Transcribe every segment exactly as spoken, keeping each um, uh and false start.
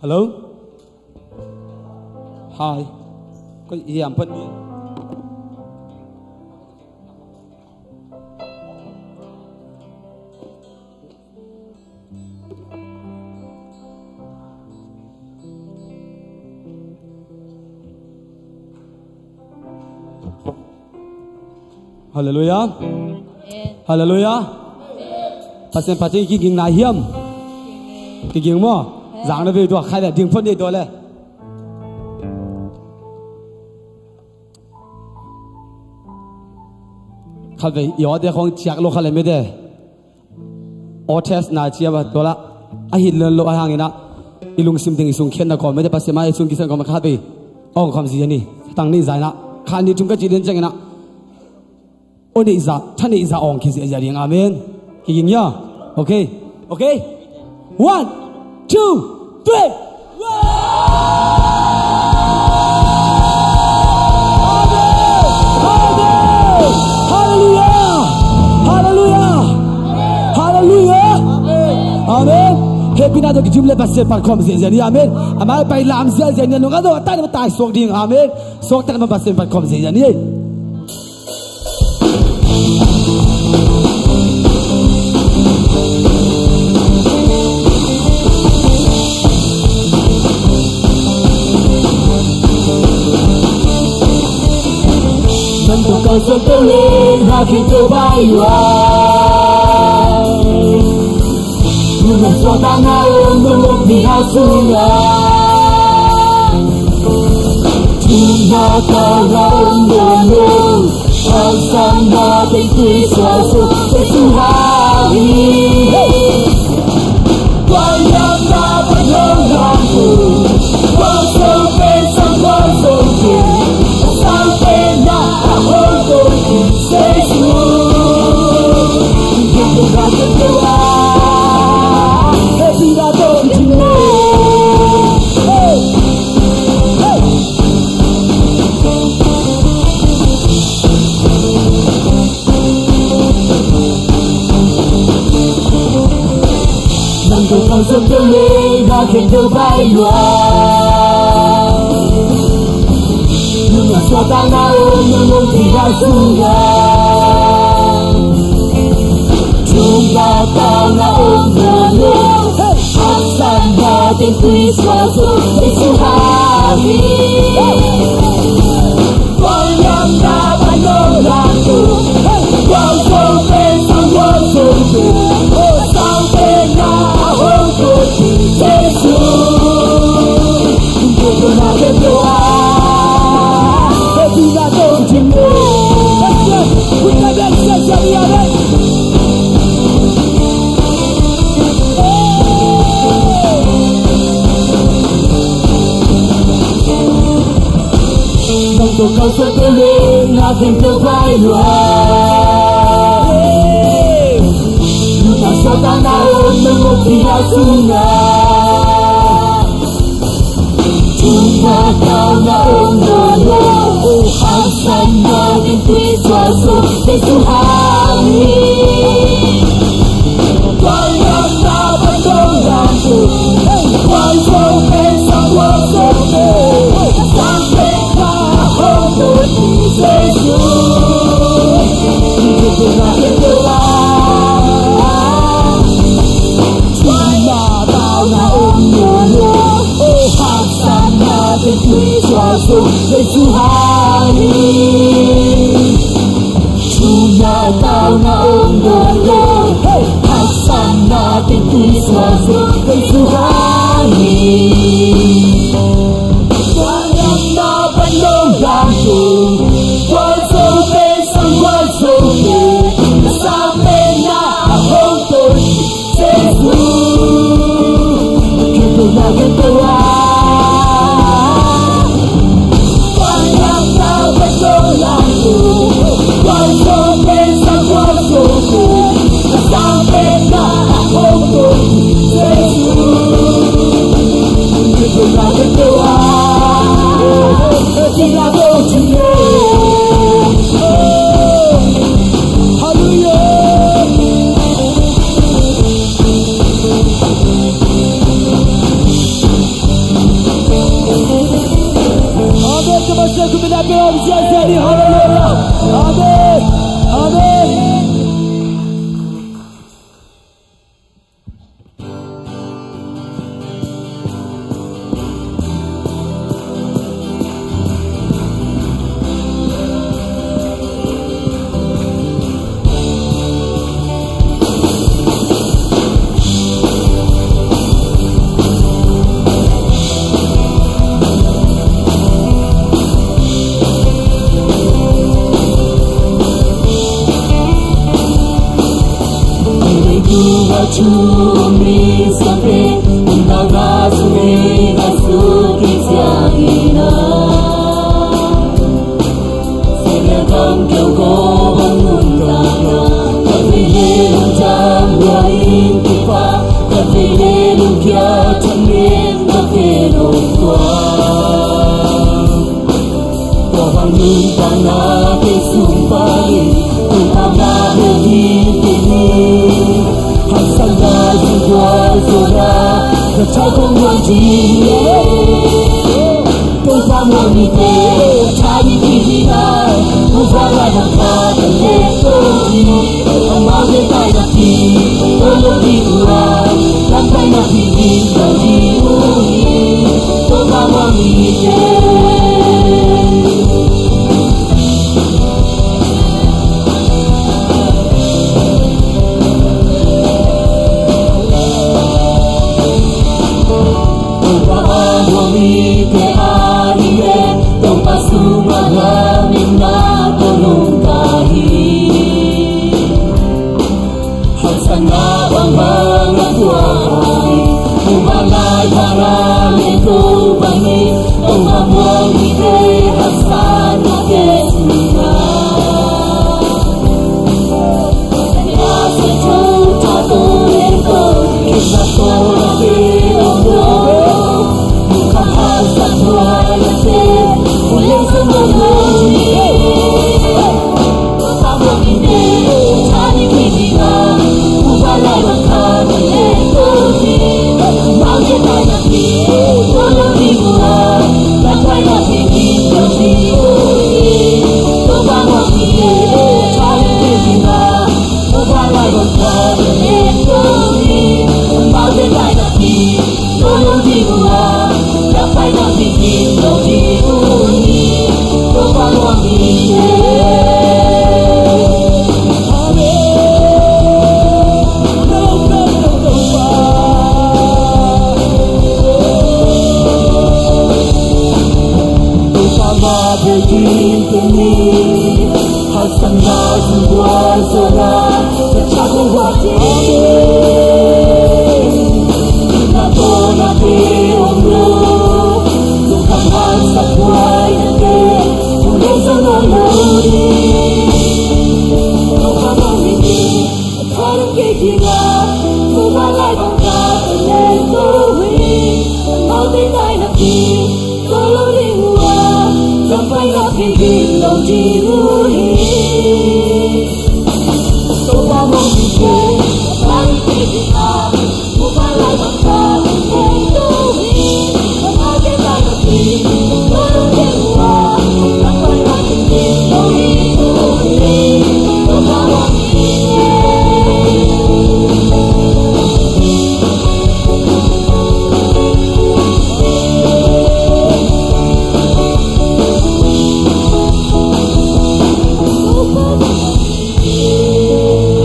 Hello? Hi. Koi i am pan ni. Halleluiah. Amen. Halleluiah. Pasian phat ciang kiging nai hiam? Kiging maw? Amen. Zang na vei tua khai le ding phot ni tua le. Khat vei i awte khong ciak lo khat le mete. Aw test na cia ba tua la a hit lon lo a hang ina i lungsim ding i sung khian na kawm mete Pasian ma i sung kisan kawm khat vei. Awng khawm zia ni tang ni zai na khat ni tung ka ci den ciang ina. Aw nei za tha nei za awng khi zia zia ding. Amen. Kiging ya. Okay. Okay. One, two, three. Halleluiah! Halleluiah! Halleluiah! Amen. Hehpihna tawh kidim le Pasian phat khawm ziahziah ni. Amen. A mai pai lam ziahziah ni. A nung a zaw a tai le ma tai suak ding. Amen. Suak tak le ma Pasian phat khawm ziahziah ni. Nang tawh kalsuan kei leng na khempeuh baih lua. Nang suahtakna om nong om ni a sungah. Thumna tauna om nawn lo. Haksatna tengtui suak zo Jesu hang hi. Tua liamna pan lo lam uh. Tua zo pen sang tua zo pen. Sang pen na a hong ko Jesu. Tua pen na pen tua. Tua pen na pen tua. Hey. Hey. Nang tawh kalsuan kei leng na khempeuh baih lua. Nang suahtakna om nong om ni a sungah. Thumna tauna om nawn lo. Haksatna tengtui suak zo Jesu hang hi. Tua liamna pan lo lam uh. Tua zo pen sang tua zo pen. Sang pen na a hong ko Jesu. Tua pen na pen tua. Tua pen na pen tua. Let's go. Put your hands together. Nang tawh kalsuan kei leng na khempeuh baih lua. Nang suahtakna om nong om ni a sungah. Thumna tauna om nawn lo. Haksatna tengtui suak zo Jesu hang hi. Tua liamna pan lo lam uh. Tua zo pen sang tua zo pen. Sang pen na hong ko Jesu. Tua pen na pen tua. Thumna tauna om nawn lo. Haksatna tengtui suak zo Jesu hang hi. Thumna tauna om nawn lo. Haksatna tengtui suak zo Jesu hang hi. Tua liamna pan lo lam uh. Tua zo pen sang tua zo pen. Sang pen na a hong ko Jesu.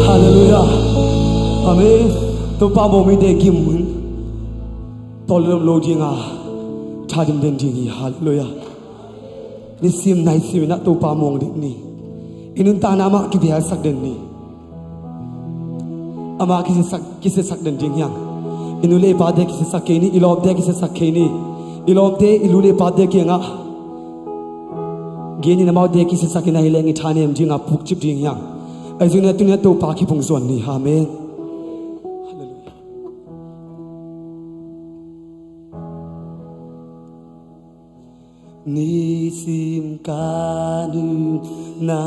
Halleluiah. Amen. Topa mawng mite gim un. Tawlrel lo ding a, tha dimden ding hi. Halleluiah. Nisim naisim in ah Topa mawng ding ni. I nuntakna amah kibialsak den ni. Amah kisiasak, kisiasak den ding hi hang. I nu le i pate kisiasak kei ni, i lawmte kisiasak kei ni. I lawmte, i nu le i pate kiangah gen in amaute kisiasak in, ahi leng i thanem ding a pukcip ding hi hang. Ahi zongin ah tuni-in ah Topa kiphung zuan ni. Amen. Halleluiah. Nisim ka nunna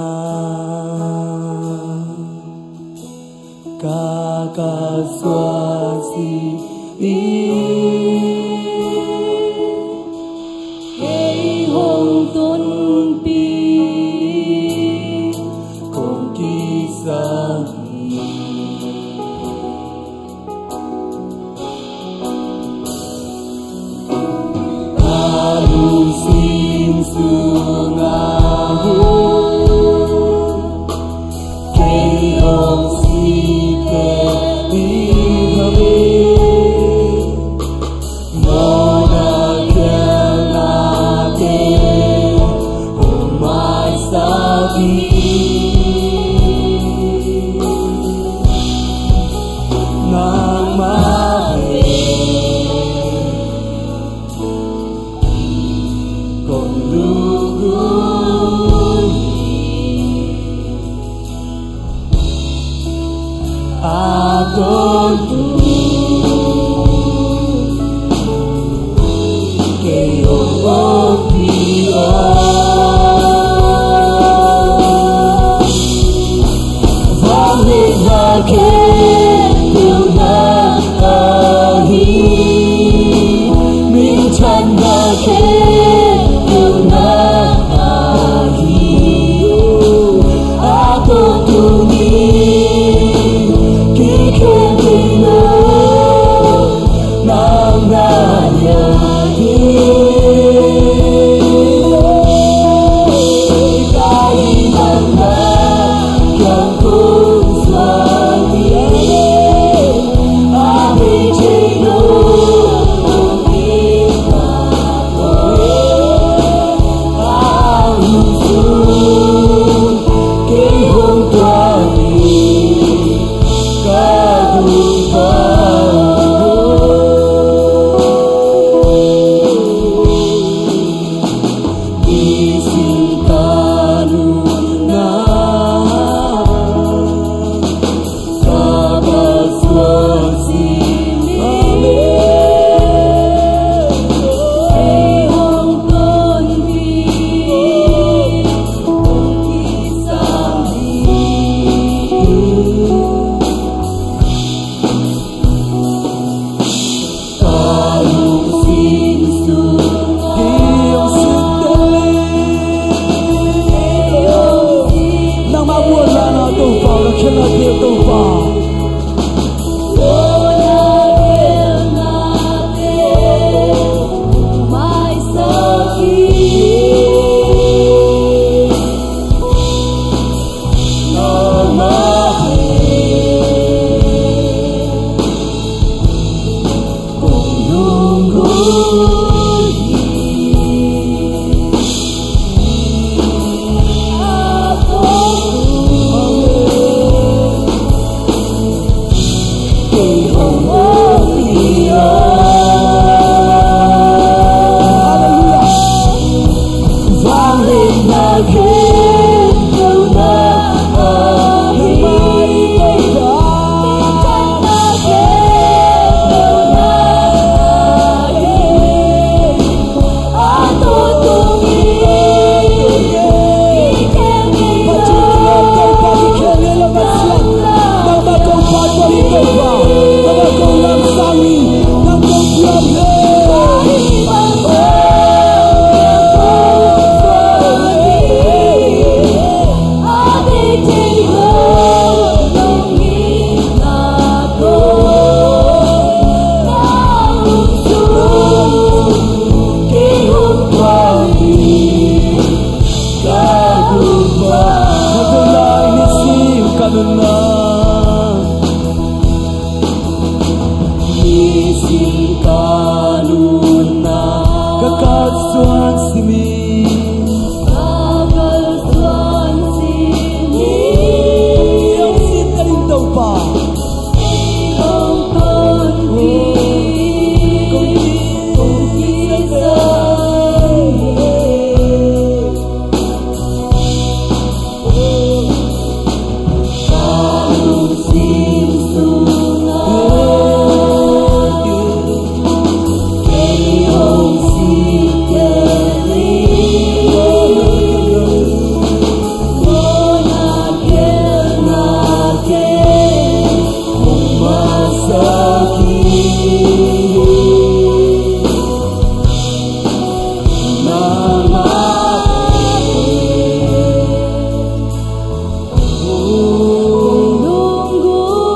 ka ka suak si i, kei hong tonpih kong kisam.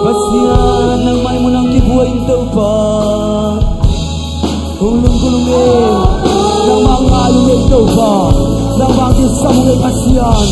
Pasian, nangmah in mun hong kibuai in Topa. Hong lungkul ung ei. Nangmah ngai ung ei Topa. Nangmah kisam ung ei Pasian.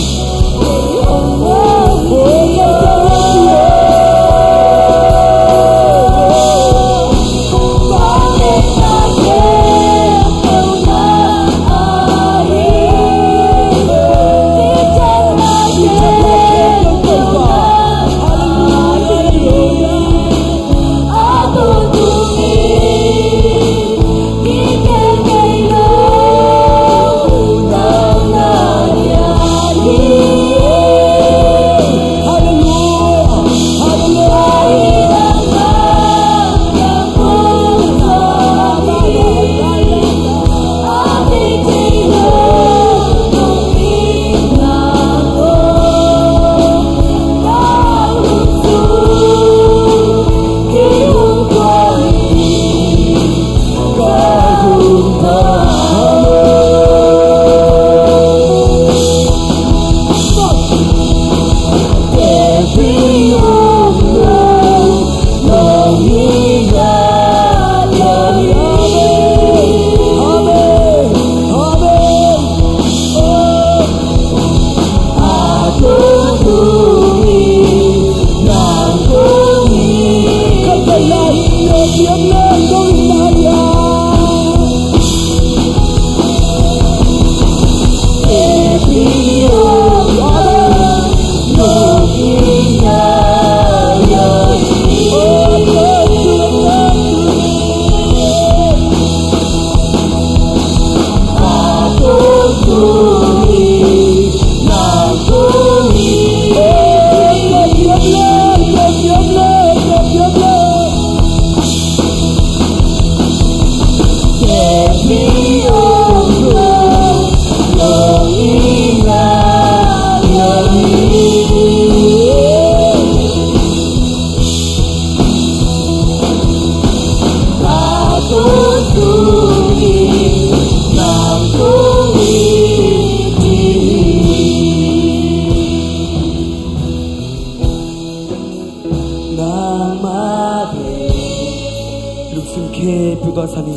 Lungsim khempeuh tawh sa ni.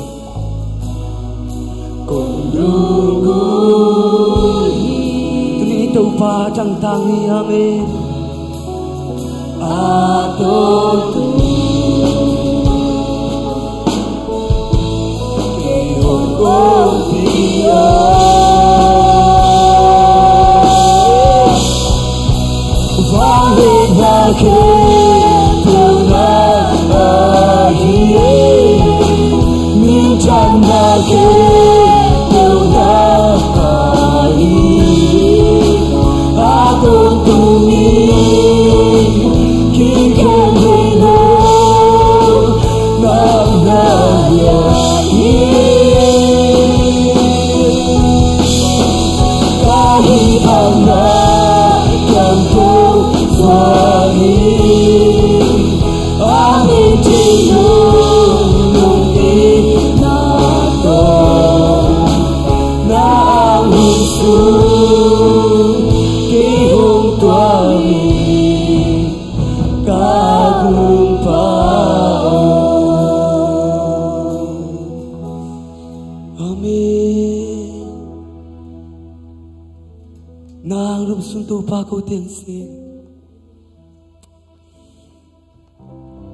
Kong lunggulh hi. Tuni Topa tangtang hi. Amen. A Topa, kei hong ompih in. Vangliatna khempeuh na ahi, minthanna khempeuh na ahi. A tawntung in kikhen thei lo, nang na hia hi. Ka hih bangin kiang ko suak in. Amen ci lunglungpi na tawh, na anghun sung kei hong tuam hi, ka Kongpa aw. Amen. Nang lungsim Topa ko teng si.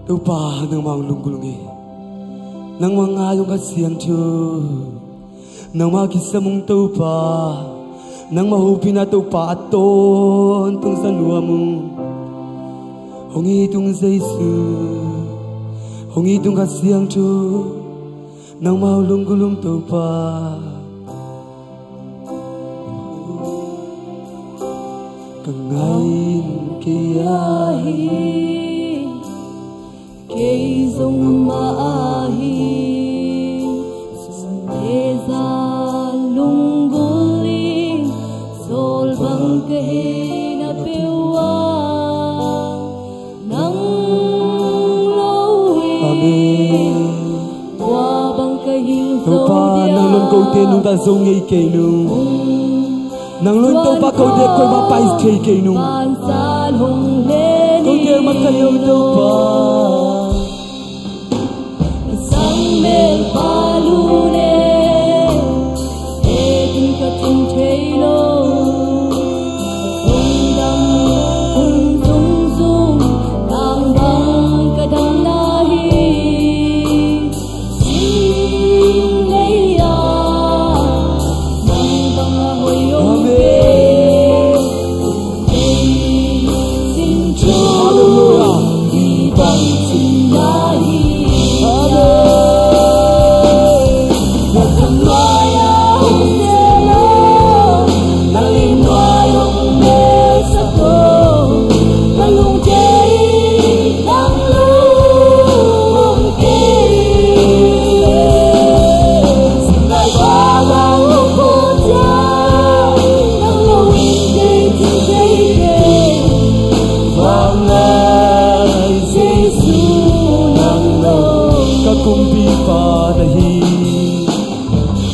Topa, nangmah hong lunggulh ung ei. Nangmah ngai ung Kha Siangtho. Nangmah kisam ung Topa. Nangmah hopihna Topa a tawntung sa nuam ung. Hong it ung Jesu. Hong it ung Kha Siangtho. Nangmah hong lunggulh ung Topa. Ka ngai in kei ahi, kei zong mah ahi. Sun le zan lunggulh in, sawl bang ka hihna peuh ah nang lo in. Amen. Tua bang ka hing zo dia. Topa, nang lon kote nungta zo ngei kei nung. Nang lon Topa kote koimah pai thei kei nung. Vansan hong le ni. Kote mah ka hi lo Topa. Sang mel pa lu ne. Ekin ka tung thei lo. Hong dam hun zungzung, tang bang ka damna hi. Sing lei ah nang bang a hoih om. Amen. Hallelujah. Jesu nang lo. Ka kumpipa na hi.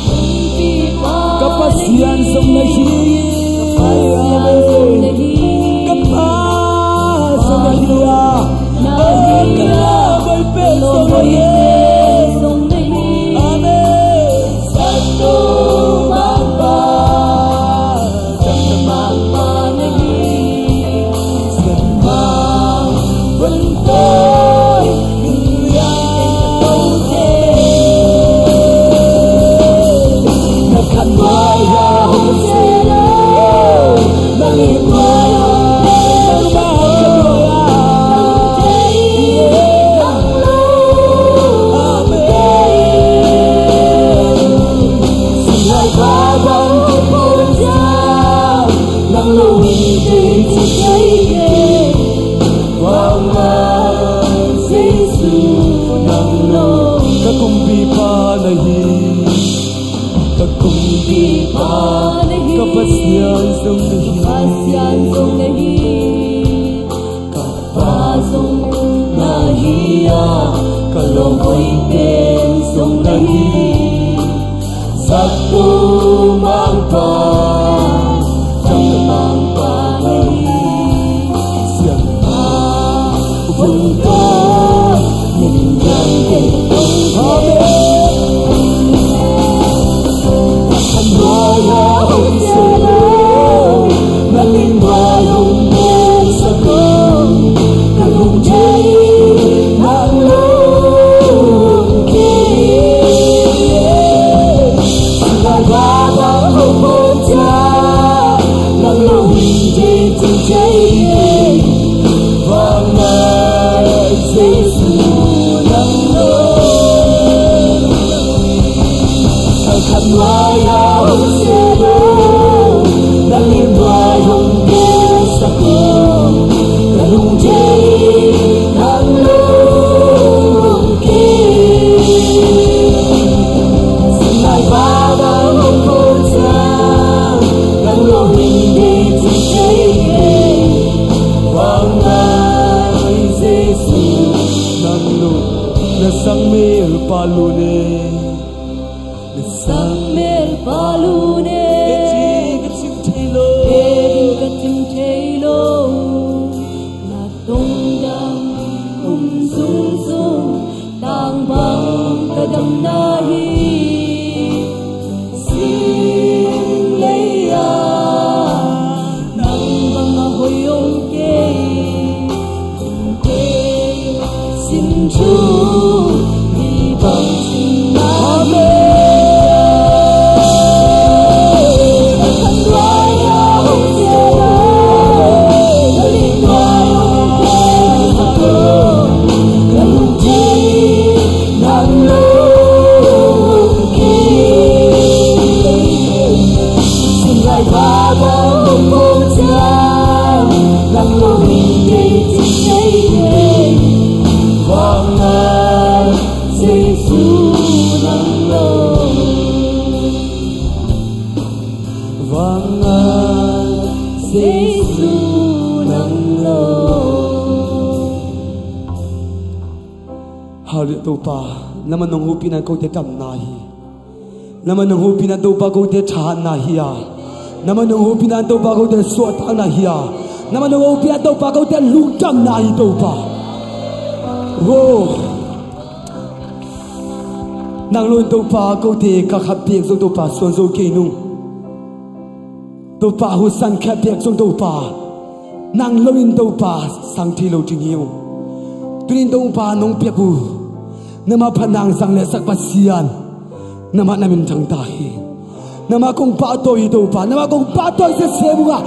Kumpipa na hi. Ka Pasian zong na hi. Pasian zong na hi. Ka Pa zong na hi. Na hi. Ka Lawm Hoih Pen zong na hi. Amen. Kumpipa na hi, ka kumpipa na hi, ka Pasian zong na hi, ka Pasian zong na hi. Ka Pa zong na hi a, ka lawm hoih pen zong na hi. Zaktu Mangpa, Tang Mangpa na hi. Siangtho vun tawh min riam pen tong. Amen. Na sang mel pa lun e. Na sang mel pa lun e. Ka cing, ka cing thei lo. Ka cing thei lo. Na tongdam um zungzung, tang bang ka damna hi. Sing lei-ah nang bang a hoih om kei, kei sin thu mi bang sin na hi. Vanga Jesu nang lo. Hallelujah, Topa. Nangman nong hopihna kote damna hi. Nangman nong hopihna Topa kote thahatna hi a. Nangman nong hopihna Topa kote suahtakna hi a. Nangman nong hopihna Topa kote lungdamna hi Topa. Wo. Nang lo in Topa kote ka khat bek zong Topa suan zo kei nung. Topa husan khat bek zong Topa nang lo in Topa sang thei lo ding hi ung. Tuni in Topa nong piak uh nangmah phat nang zang le sak Pasian, nangmah na min thang ta hi. Nangmah kong pahtawi hi Topa, nangmah kong pahtawi sese mung a,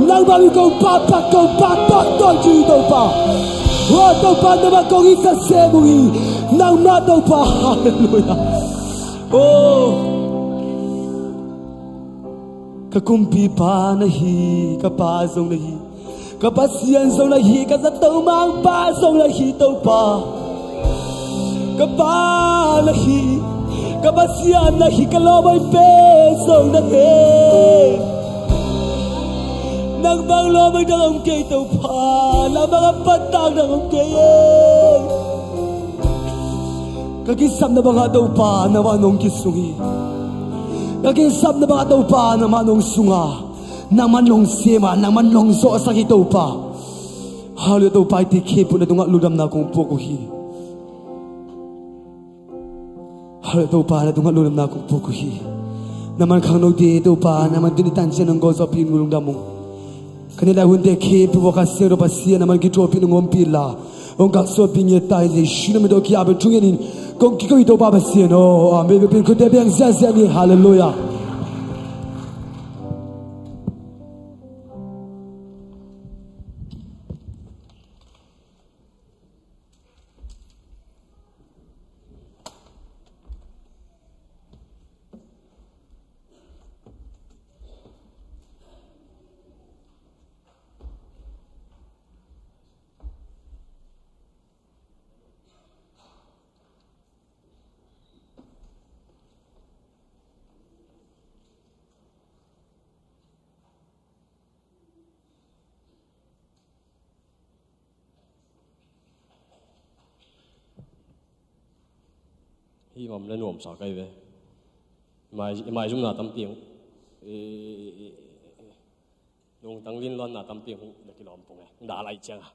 nangmah min kong pahpat kong pahtawi tawi hi Topa. Wa Topa nangmah kong it sese mung hi. Nangmah Topa, hallelujah. Oh. Ka kumpipa na hi, ka Pa zong na hi, ka Pasian zong na hi, ka Zato Mangpa zong na hi Topa. Ka Pa na hi, ka Pasian na hi, ka lawm hoih pen zong na hi. Nang bang lawm hoih dang om kei Topa, nang bang a patang dang om kei. Ka kisapna bangah Topa nangmah nong kisung hi. Ka kisapna bangah Topa nangmah nong sung a, nangmah nong sem a, nangmah nong zawhsak hi Topa. Hallelujah Topa, i te khempeuh na tungah lungdamna kong puak uh hi. Hallelujah Topa, na tungah lungdamna kong puak uh hi. Nangmah khangnote Topa, nangmah tuni tanciang nong gawh zawhpih nong lungdam uh. Ka neih lai hunte khempeuh ah ka siangtho Pasian nangmah kithuahpih nong ompih inla, hong kah suahpih ngiat ta in, Jesu na min tawh ki-ap in thungen in kong kiko hi Topa Pasian aw. Amen. Biakpiak in khutte beng ziahziah ni. Hallelujah. Hi mam le nuamsa kai ve. Mai, maizumna tampi hong, i, i, i, i, lungtang linluanna tampi hong na kilawm pong e. Hong dah lai ciang a.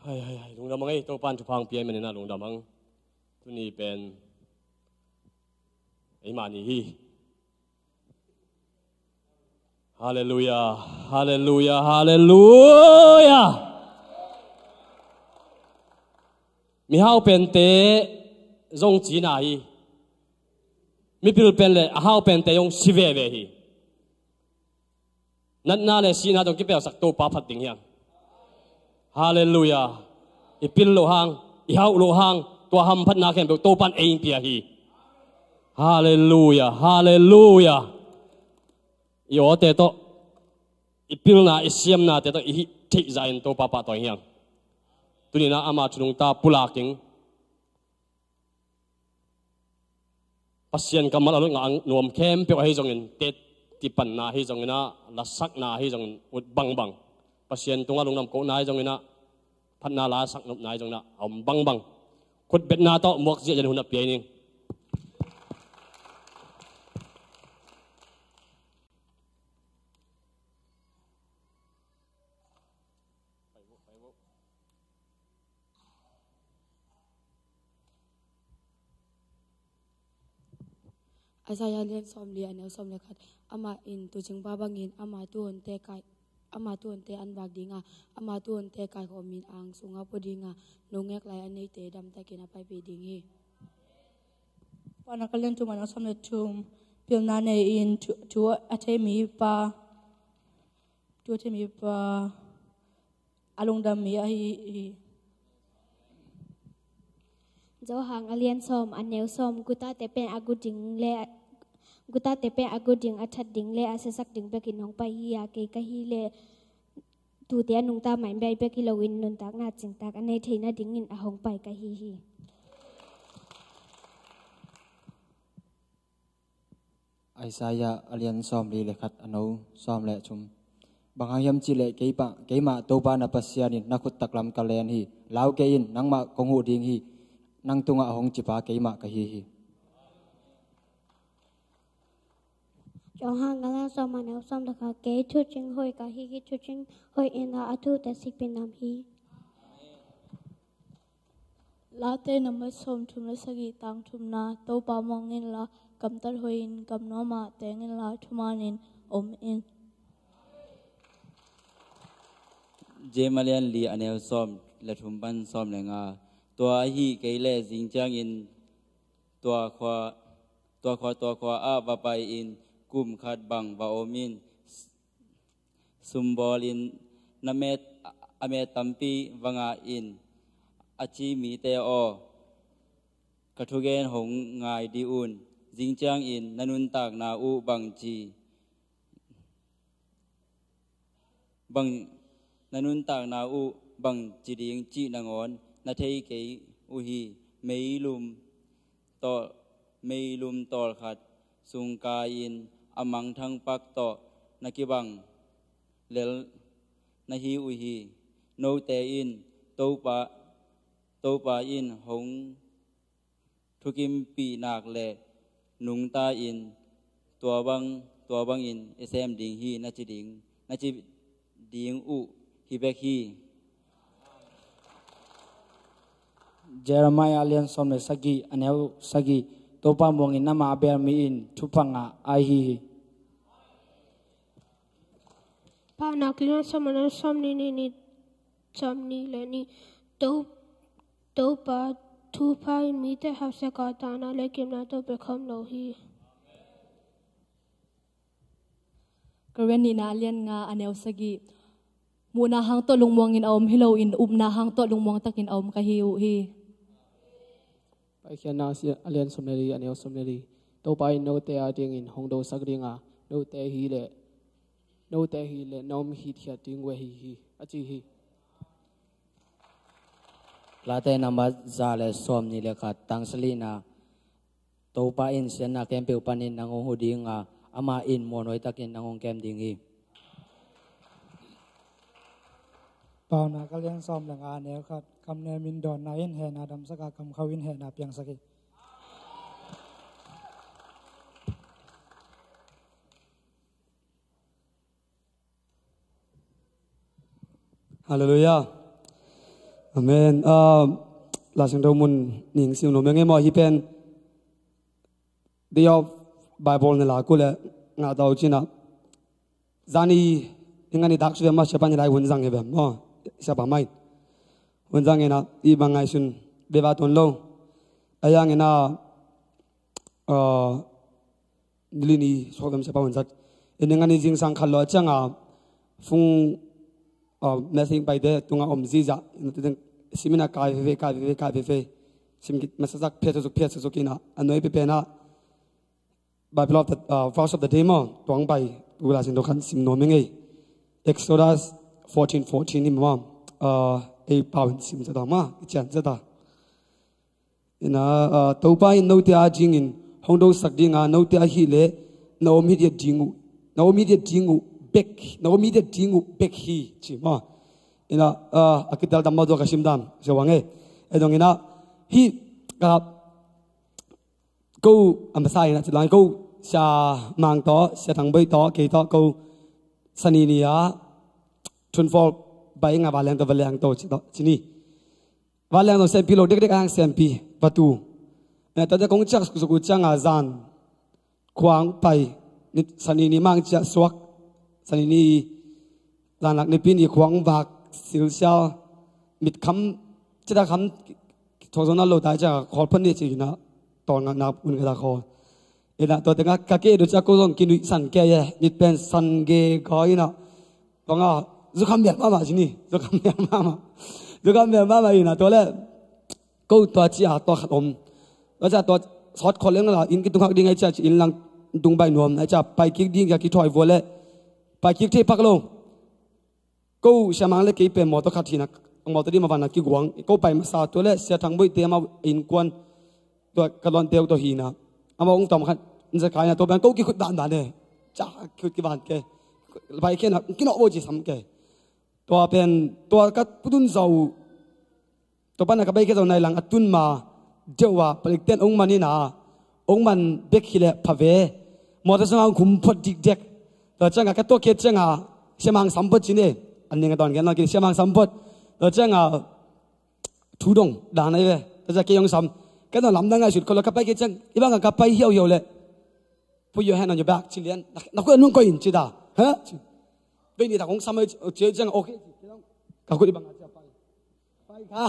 Hai, hai, hai, lungdam ang ei, Topan thupha hong pia i manin a lungdam ang. Tuni pen ei mah ni hi. Halleluia, halleluia, halleluia. Mihau pente zong cina hi. Mipil pen le a hau pente zong si veve hi. Natna le sihna tawh kipelsak Topa phat ding hiam? Halleluia. I pil loh hang, i hauh loh hang, tua hamphatna khempeuh Topan ei pia hi. Halleluia, halleluia. I awte tawh, i pilna, i siamnate tawh i hih theih zahin Topa pahtawi hiam? Tuni-in ah ama thu nungta pulak ing. Pasian kammal a lutngah nuam khempeuh ahi zongin, teci panna ahi zongin ah, lasakna ahi zongin, ut bangbang. Pasian tungah lungdam kohna ahi zongin ah, phatna lasak nopna ahi zongin ah, a om bangbang. Khutbetna tawh muak ziahziah hun a pia ning. Isaiah lian sawmli a neu sawm le khat. Amah in tuucingpa bangin ama tuhunte kai, ama tuhunte an vak ding a, ama tuhunte kaikhawmin ang sungah pua ding a, nungek lai a neite damtakin a paipih ding hi. Paunak a lian thum a neu sawm le thum. Pilna nei-in thu, thu a thei mipa, thu a thei mipa a lungdam mi ahi hi. Johan a lian sawm a neu sawm. Gutate pen a gu ding le, gutate pen a gu ding, a that ding le a siasak ding bekin hong pai hi a, kei ka hi le, tuute a nungta mai bek hi loin nuntakna cingtak a nei theih nadingin a hong pai ka hi hi. Isaiah a lian sawmli le khat a neu sawm le thum. Bang hang hiam cih leh keimah, keimah Topa na Pasian in na khut taklam ka len hi. Lau kei in, nangmah kong huh ding hi. Nang tungah a hong cipa keimah ka hi hi. Johan a lian sawm a neu sawm le khat. Kei thucing hoih ka hi hi, thucing hoih in ah a thute sikpih nam hi. Late number sawmthum le sagih, tang thumna. Topa muang inla, gamtat hoihin, gam nuamah teng inla, thumanin om in. James a lian li a neu sawm le thum pan sawm le nga. Tua ahi kei leh zing ciangin tua khua, tua khua, tua khua ah va pai-in kum khat bang va om in. Sum bawlin na met, a met tampi va ngah in, a ci mite aw, ka thugen hong ngai dih un. Zing ciangin na nuntakna uh bangci, bang, na nuntakna uh bangci ding cih nangawn na thei kei uh hi. Meilum tawh, meilum tawlkhat sung kai-in a mangthang pak tawh na kibang lel na hi uh hi. Note in Topa, Topa in hong thukimpih nak leh nungta in, tua bang, tua bangin i sem ding hi, na ci ding, na ci ding uh hi bek hi. Jeremiah a lian sawm le sagih a neu sagih. Topa muangin amah a bel mi in thupha ngah ahi hi. Paunak a lian sawm a neu sawmnih, nih, nih, sawmnih le nih. To, Topa thupha in mite hausak a, taina le kimna tawh pia khawm lo hi. Korin nihna a lian nga a neu sagih. Muhna hang tawh lungmuangin a om hi loin, upna hang tawh lungmuang takin a om ka hi uh hi. Paikhiatna a lian sawm le li a neu sawm le li. Topa in note adingin hong dosak ding a, note hi leh, note hi leh na om hitkhiat ding uh ahi hi, a ci hi. Late number za le sawmnih le khat, tang sagihna. Topa in siatna khempeuh panin nang hong huh ding a, amah in muanhuai takin nang hong kem ding hi. Paunak a lian sawm le nga a neu khat. Kamnem in dawnna in hehna damsak a, kamkhau in hehna piangsak hi. Halleluiah. Amen. Ah, Lai Siangtho mun ning sim nuam ing ei maw, hih pen Day of Bible na lak uh leh ngah ta uh cin ah. Zani, ning ani dak su ve maw, siapa ni lai hun zang hi ve maw, siapa mai. Hun zang in ah, i bang ngaihsun ve va tuan lo. A yang in ah, ah, nili ni suak vem siapa hun zat. Ning ani zingsang khat lo ciang ah, fung, ah, message paite tungah om zihziah. Sim in ah kai veve, kai veve, kai veve. Sim kit masak zak, phiat suk, phiat suk in ah. A nuai pipen ah, Bible of the, uh, verse of the day maw, tuang pai, tu Lai Siangtho khat sim nuam ing ei. Exodus fourteen fourteen ni maw, uh, ei pau in sim zata maw, i cian zata. In ah, uh, Topa in note a dingin hong dosak ding a, note ahih leh na om hi diat ding uh, na om hi diat ding uh bek, na om hi diat ding uh bek hi, ci maw. In ah, uh, a kitel tam maw, tua ka sim dan, sia wang ei. Ei dong in ah, hih ka ko a masa in ah, ci lang ko, Sia Mang tawh, Sia Thang Boi tawh, kei tawh ko, Sani ni ah Thunfol bai nga, vanleng tawh, vanleng tawh ci tawh, ci ni. Vanleng tawh siampi lo dekdek a, siampi va tu. Eh, tua teh kong ciah suk uh ciang ah zan khua hong pai, ni, Sani ni mang ciah suak, Sani ni zan lak Nipi ni khua hong vak, silsial, mit kham, cita kham, thong zong na lo tai ciang ah, khawl phot ni ci in ah, tawl ngakna un ka ta khawl. In ah, tua teng ah ka kei duk ciang ko zong kinuih san kei e, mit pen san gega in ah, bang ah, zukham mial mahmah ci ni, zukham mial mahmah. Zukham mial mahmah in ah, tua leh ko tua ci a, tua khat om. Tua ci a, tua sawt khawl leng la, inn kitung hak ding ai ci a, ci inn lang tung bai nuam ai ci a, pai kik ding a kithuai vua leh, pai kik thei pak lo. Ko Sia Mang leh kei pen mawtaw khat hi in ah, mawtaw ding mah van ah kiguang. Ko pai masa, tua leh Sia Thang Boi te amau innkuan, tua ka lawmte uh tawh hi in ah, amau hong tom khat, in sa kai in ah, tua pen ko kikhut dandan e. Ca, kikhut kivan kei. Pai kei in ah, kinawh bo ci sam kei. Tua pen, tua ka putun zo uh, tua pan a ka pai khia zo nai lang a tun ma deuh ah, palikten hong man in ah, hong man bek hi leh pha ve. Mawtaw sungah hong khum phot dikdek. Tua ciang ah ka tuak khit ciang ah, Sia Mang sam phot ci ni. An ning a dawn gen lo ki, Sia Mang sam phot. Tua ciang ah, thu dong dan ahi ve. Tua ciang kei hong sam. Ka dawn lamdang ngaihsut kho lo, ka pai khit ciang, i bang ah ka pai hiauhiau leh, "Put your hand on your back," ci lian. "Na, na khut a nung koih in," ci ta. "Ha?" ci. Vei ni tak hong sam a, ci ciang, "Okay," ci. Ka khut i bang ah ci a pai. Pai kha.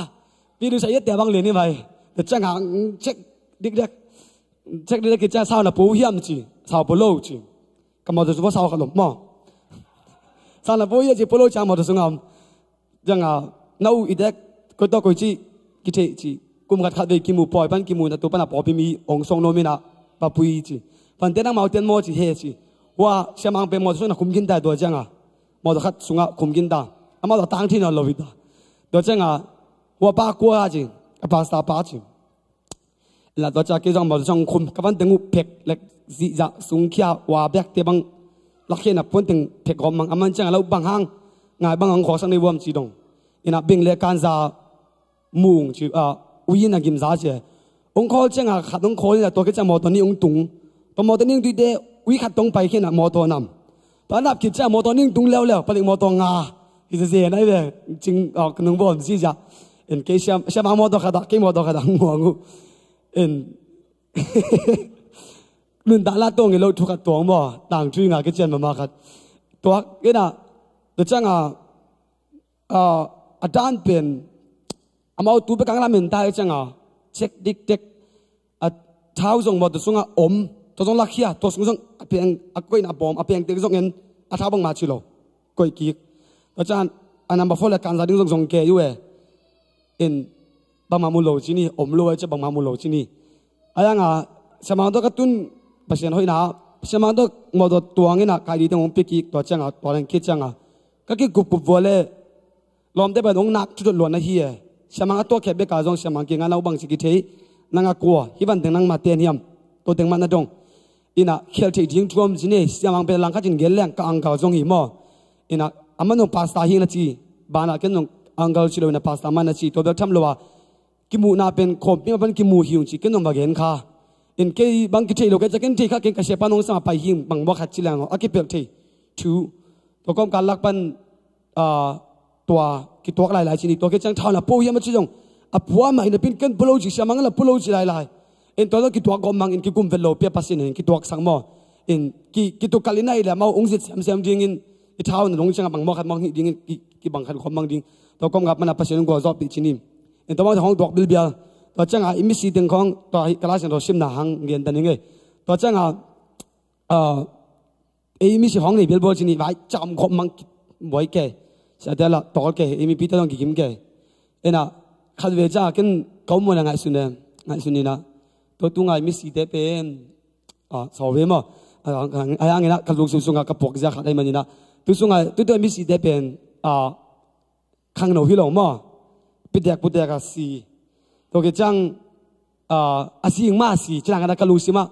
Pi du sa i te bang lian hi mai. Tua ciang ah, "Check dikdek. Check dikdek," ci ciang, "Sau na po hiam?" ci. "Sau po lo," ci. Ka mawtaw sung vo sau khat lo maw. "Sau na po hiam?" ci, "Po lo," ci a, mawtaw sung ah. Ciang ah, "Na u i dek, koi tawh koi ci, kithei," ci. Kum khat khat vei kimu, pawi pan kimu in ah, tu pan a pawlpi mi hong suak nuam in ah, "Papui," ci. "Pante nangmau ten maw?" ci. "He," ci. Hua Sia Mang pen mawtaw sungah khum khin ta, tua ciang ah, mawtaw khat sungah khum khin ta. Amau tawh tang thei nawn lo hi ta. Tua ciang ah, "Hua pa kua?" ci. "A pastor pa," ci. Tua ciang kei zong mawtaw sungah khum, ka van teng uh phek lek, zihziah sungkhia, hua bekte bang lakhia in ah, puan teng phek gawp mang. Aman ciang ah, "Lo bang hang, ngai bang hang khuasak nei vuam?" ci dong. In ah beng leh kanza mung ci, ah, ui in ah gimza ci. Hong khawl ciang ah, khat hong khawl in ah, tua khit ciang mawtaw nih hong tung. Tua mawtaw nih hong tun teh, ui khat tawh hong pai khin ah, mawtaw nam. Tua nap khit ciang mawtaw nih hong tung leuleu, palik mawtaw nga. Hi zezen ahi ve, cing, ah, ka nung bawm zihziah. In kei Sia, Sia Mang mawtaw khat ah, kei mawtaw khat ah hong muang uh. In nuntak la tuang hi lo, thu khat tuang maw, tangthu i nga kician mahmah khat. Tuak in ah, tua ciang ah, ah, a dan pen, amau tu bek a lamen ta hi ciang ah, check dikdek, a thau zong mawtaw sungah om, tua zong lakhia, tua sung zong a peng, a koih in ah bawm, a peng tek zong en, a thau bangmah ci lo, koih kik. Tua ciang a number four leh kanza ding zong zong kei uh e. In bangmah mu lo ci ni, om lo ai ciang bangmah mu lo ci ni. A yang ah, Sia Mang tawh ka tun, Pasian hoihna, Sia Mang tawh mawtaw tuang in ah, kai ding teng hong pia kik, tua ciang ah, tua leng khit ciang ah, ka kikupkup vua leh, lawmte pen hong nak thudot luan ahi e. Sia Mang a tuak khit bek a zong, Sia Mang kiang ah, "Na u bang ci kithei, nang a kua, hih van teng nangma ten hiam, tua teng mah na dong?" In ah, khial theih ding thu om ci ni, Sia Mang pen langkhat in gen leng ka uncle zong hi maw. In ah, amah zong pastor hi na ci, banah ken zong Uncle ci lo in a pastor man a ci, tua bek tham lo a, kimuhna pen khawmpi mah pan kimu hi ung ci, ken nong va gen kha. In kei bang kithei lo kei cia, ken thei kha, ken ka siapa nong sang a pai hi ing bang mua khat ci leng a kipelh thei thu. Tua kawmkal lak pan, ah, tua kituak lailai ci ni, tua kei ciang thauna po hiam a ci zong, a pua mah in a pin ken po lo ci, siamang la po lo ci lailai. In tua zong kituak gawm mang in kigum vet lo pia Pasian in kituak sang maw. In ki, kitukal in a hi le amau ung zit siamsiam dingin, i thauna nong ciang a bang mua khat mang hi dingin, ki, kibang khat khawm mang ding. Tua kawmkal pan a Pasian in gualzawhpih ci ni. In tua bang hong tuak bilbial. Tua ciang a i misi teng khawng, tua hi ka Lai Siangtho simna hang gen ta ning e. Tua ciang a, ah, ei misi hong nei bilbawl ci ni, vai cam khop mang buai ke. Siate la tol ke, ei mipite dong kikim ke. Ena, khat ve ca ken ka um muan a ngaihsun e, ngaihsun ni na. Tua tu ngai misite pen, ah, sau ve maw. Ah, ah, ah, ina ka lungsim sunga ka puak zia khat ai manina. Tu sunga, tu tu misite pen, ah, khangno hi lo maw. Pitek putek a si. Tua ke ciang, ah, a si ing ma si, ci nang a ka lungsim ah.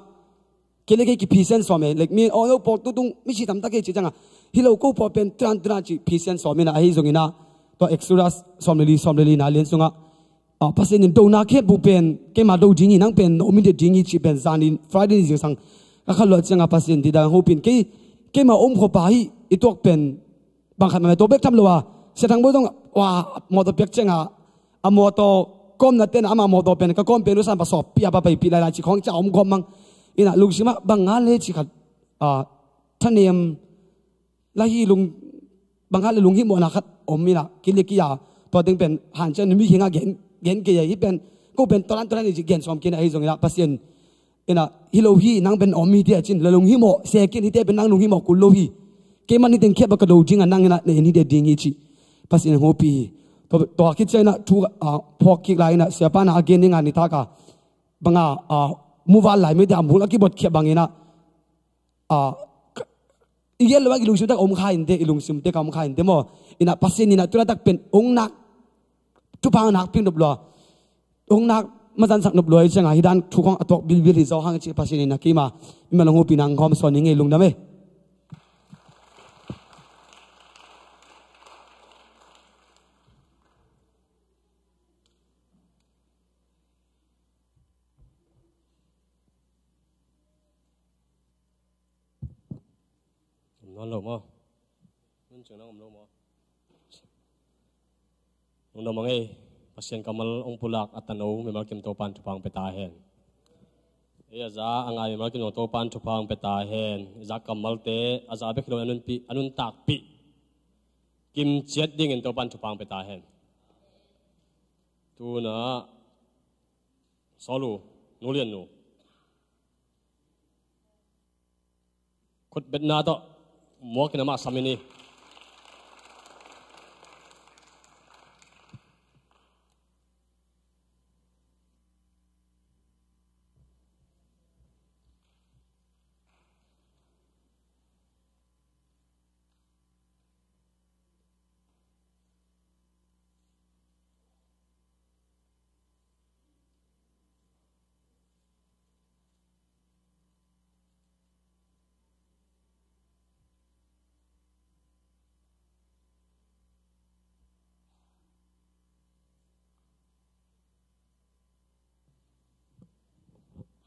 Kei le kei kiphisian sawm e, like mi, oh, no, pawk tutung, mi si tam tak e ci ciang a. Hi lo ko pawk pen, turan, turan ci phisian sawm ina, ahi zong ina. Tua Exodus, sawm le li, sawm le li na lian sungah. Ah, Pasian in dona khempeuh pen, keima do ding hi nang pen, no mi de ding hi ci pen, zan in, Friday ni zingsang. Ka kha lo ciang a Pasian di da hopin, kei, keima om khopa hi, i tuak pen, bang khat mah mah tua bek tham lo a. Sia Thang Bawi zong, wa, mawtaw piak ciang a, a mawtaw kawmna ten a, ama mawtaw pen, ka kawm pen, usan pa sawp, pia pa paipih lai lai, ci khawng cia om gawm mang. Ina, lungsim ah, bang nga le ci khat, a, thanem, la hi lung, bang nga le lunghimawhna khat om ina, kilikia, tua ding pen, han cian, mi hi nga gen, gen kei a hi pen, ko pen, tolan, tolan, i ci gen sawm kei na, ahi zong ina, Pasian, Ina, hi lo hi, nang pen om hi tia cin, la lunghimawh, sekin hi tia pen nang lunghimawh kul lo hi. Kei man hi teng khiap a ka do ding a nang ina, na en hi tia ding hi ci. Pasian hopih hi. Tua, tua khit cia ina, thu, a, phawk kik lai ina, siapa na a gen ning a nitak a. Bang a, a, muval lai mi tia mul a kibot khiap bang ina. A, i gel lo a i lungsim tak om kha in te, i lungsim te ka om kha in te maw. Ina Pasian ina, tuna tak pen, ong nak, thupha nak ping dop lo a. Ong nak mazansak nop luai cianga hi dan thu khong a tuak bilbil hi zaw hang ci Pasian in a kima. Ima long hupi nang khawm sawn hi ngei lungdam e. Om nawn lo maw? Nun ciang nang om lo maw? Nong dam a ngei, Pasian kammal ong pulak a tano mimal kim Topan thupha ong pia ta hen. Ei a za a ngai mimal kim zong Topan thupha ong pia ta hen. I za kammalte a za bek hi lo a nunpih, a nuntakpih kim ciat dingin Topan thupha ong pia ta hen. Tuna Saulu, Nu Lian Nu. Khutbetna tawh muakin amah sam in hi.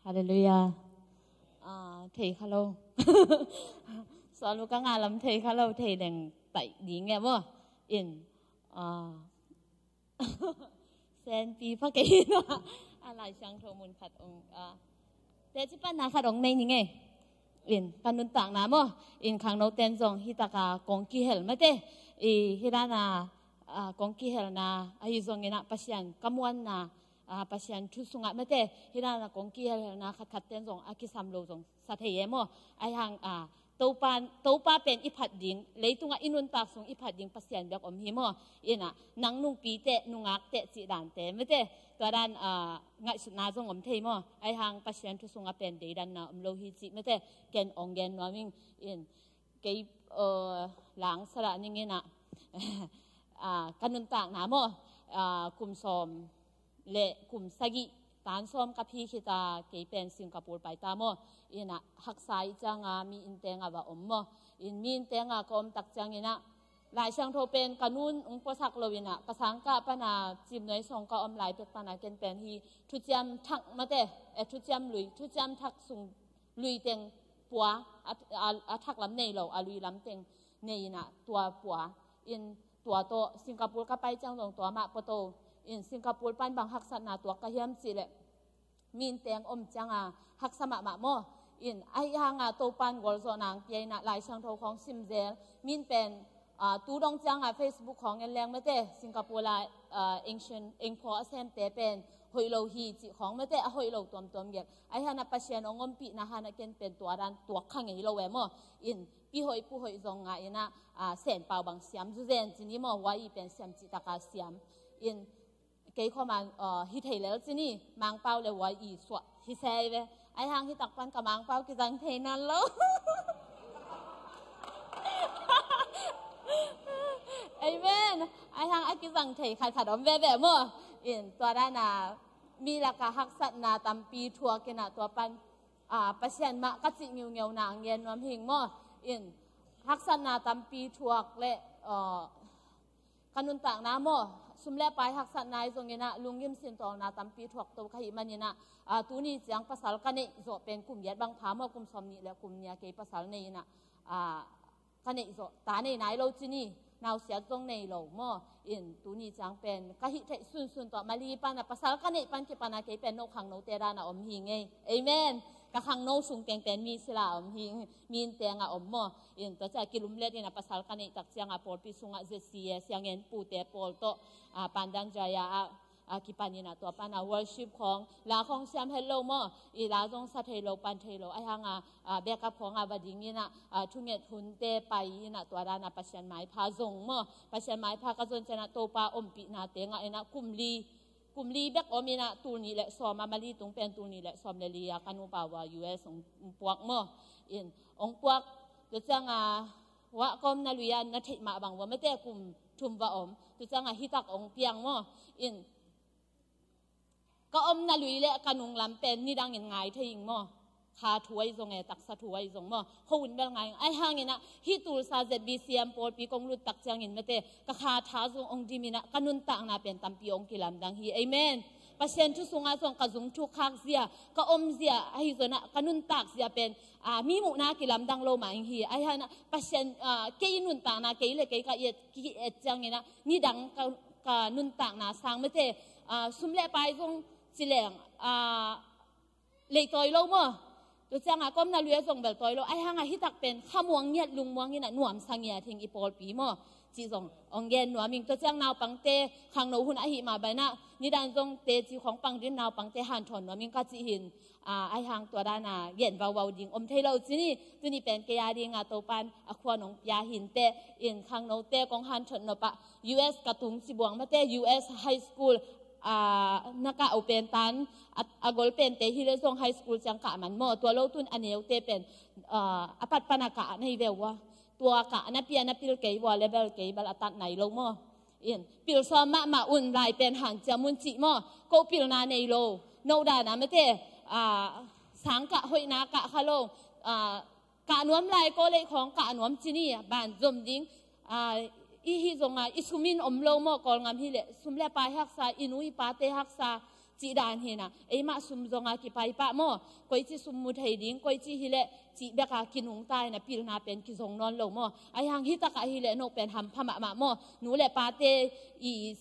Halleluiah. Ah, thei kha lo. Sualu ka ngah lam thei kha lo, thei leng taih ding e maw. In, ah, senpi pha kei in a, a Lai Siangtho mun khat ong, ah, teci panna khat ong nei ni ngei. In, ka nuntakna maw. In khangno ten zong hi taka kong kihel mate. I, hi dana, ah, kong kihelna, ahi zong ina Pasian ka muanna, ah, Pasian thu sungah mate, hi dana kong kihelhelna khatkhat ten zong a kisam lo zong sa thei e maw. Ahi hang, ah, Topa, Topa pen i phat ding, leitungah i nuntak sung i phat ding Pasian bek om hi maw. Ina, nang nungpi teh, nungak teh, cih dante mate. Tua dan, ah, ngaihsutna zong om thei maw. Ahi hang Pasian thu sungah pen deidanna om lo hi cih mate. Ken ong gen nuam ing in. Kei, eh, lang salah ning ina, ah, ka nuntakna maw, ah, kum sawm le kum sagih tan sawm ka phi khita kei pen Singapore pai ta maw, ina haksa i cianga mi inn tenga va om maw, in mi inn tenga ka om tak ciang ina, Lai Siangtho pen ka nun ung puasak lo in ah, ka sangkah pan a Cimnuai sawng ka om lai pek pan a ken pen hih thuciam thak mate, eh, thuciam lui, thuciam thak sung lui teng pua, a, a, a thak lam nei lo, a lui lam teng nei in ah tua pua. In tua tawh Singapore ka pai ciang zong tua mah pua to. In Singapore pan bang haksatna tuak ka hiam cih leh, min teng om ciang a haksa mahmah maw. In ahi hang a Topan gualzawhna ong pia in ah Lai Siangtho khawng sim zel. Min pen, ah, tu dong ciang a Facebook khawng en leng mate, Singapore lai, ah, ancient, engphaw a semte pen hoih lo hi cih khawng mate, a hoih lo tuamtuam gelh. Ahi hang a Pasian ong ompihna hang a ken pen tua dan tuak kha ngei lo e maw. In pi hoih pu hoih zong ngah in ah, ah, Senpau bang siam zuzen ci ni maw, Hawaii pen siam cih tak a siam. In kei khawm a, ah, hi thei lel ci ni, Mangpau le Hawaii suah hi se ve. Ahi hang hih tak pan ka Mangpau kizang thei nawn lo. Amen. Ahi hang a kizang thei khatkhat om veve maw. In tua dan a mi lak a haksatna tampi thuak in ah tua pan, ah, Pasian mah ka cih ngiungeuna ong gen nuam hing maw. In haksatna tampi thuak le, ah, ka nuntakna maw, sum le pai haksatna ahi zong in ah lunggim sintawlna tampi thuak to ka hih man in ah, ah, tuni ciang pasal ka neih zawh pen kum giat bang pha maw, kum sawmnih le kum nih a kei pasal nei in ah, ah, ka neih zawh ta nei nai lo ci ni, nausiat zong nei lo maw. In tuni ciang pen ka hih theih sunsun tawh Mali pan a pasal ka neih pan kipan a kei pen no khangnote dan a om hi ngei. Amen. Ka khangno sung tengpen mi sila om hi, min teng a om maw. In tua ciang kilumlet in a pasal ka neih tak ciang a pawlpi sung a Z C A siangin pute pawl tawh, ah, Pandan Jaya ah, ah, kipan in ah tua pan a worship khawng, la khawng siam het lo maw. I la zong sa thei lo, pan thei lo. Ahi hang a, ah, backup khawng a va ding in ah, ah, thunget hunte pai in ah tua dan a Pasian maipha zong maw. Pasian maipha ka zon ciang a Topa ompihna teng ah in ah kum li, kum li bek om in ah tul nih le sawm a Mali tung pen tul nih le sawm le li a ka nupa uh a U S ong puak maw. In ong puak, tua ciang a, ah, ka omna lui a na theih mah bang uh a mate kum thum va om. Tua ciang a hih tak ong piang maw. In ka omna lui le ka nunglam pen nidang in ngai thei ing maw. Kha thu ahi zong e, taksa thu ahi zong maw, kho un bel ngai ing. Ahi hang in ah hih Tulsa Z B C M pawlpi kong lut tak ciangin mate, ka kha tha zong ong dim in ah ka nuntakna pen tampi ong kilamdang hi. Amen. Pasian thu sung ah zong ka zung thuk khak zia, ka om zia ahi zong ah ka nuntak zia pen, ah, mi muhna kilamdang lo mah ing hi. Ahi hang in ah Pasian, ah, kei nuntakna kei le kei ka et, ki et ciangin ah nidang ka, ka nuntakna sang mate, ah, sum le pai zong ci leng, ah, lei tawi lo maw. Tua ciang a ka omna lui a zong bel tawi lo. Ahi hang a hih tak pen khamuang ngiat lungmuang in ah nuamsa ngiat hing i pawlpi maw. Cih zong ong gen nuam ing. Tua ciang naupangte khangno hun ahih mah bang in ah nidan zong teci khawng pang ding, naupangte hanthawn nuam ing ka cih hi in. Ah, ahi hang tua dan a gen vauvau ding om thei lo ci ni. Tuni pen kei a ding a Topan a khua nong pia hi inteh, in khangnote kong hanthawn nop ah U S ka tung ci buang mate, U S high school, ah, na kah uh pen tan, a, a gol pente hi le zong high school ciang kah man maw. Tua lo tun a neute pen, ah, a pat pan a kah na hi ve uh a. Tua kah na pia na pil kei uh a, level kei bel a tat nai lo maw. In pil sawm mahmah un, lai pen hanciam un cih maw. Ko pilna nei lo, no dan a mate, ah, sang kah hoihna kah kha lo, ah, kah nuam lai ko lei khawng kah nuam ci ni, ban zom ding. Ah, i hih zong a i sum in om lo maw, Kawlngam hi leh sum le pai haksa, i nu i pate haksa cih dan hi in ah, eimah sum zong a kipai pah maw. Koici sum mu thei ding, koici hi leh cih bek a kinungta in ah pilna pen kizong nawn lo maw. Ahi hang hih tak ah hi leh no pen hampha mahmah maw. Nu le pate i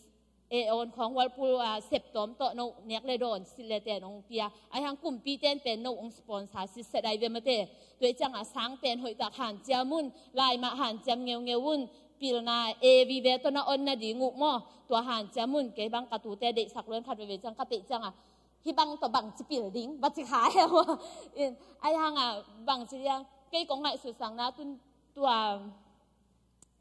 e on khawng walpul, ah, sep tawm tawh no nek le dawn silh le ten ong pia. Ahi hang kumpite in pen no ong sponsor sitset ai ve mate. Tua ciang a sang pen hoih tak hanciam un, lai mah hanciam ngeungeu un, pilna e vive tawh na on nading uh maw. Tua hanciam un, kei bang ka tute deihsak lua in khat veve ciang ka peih ciang a, hih bang tawh bangci pil ding va ci kha e maw. In ahi hang a bangci dia, kei kong ngaihsutsakna tun tua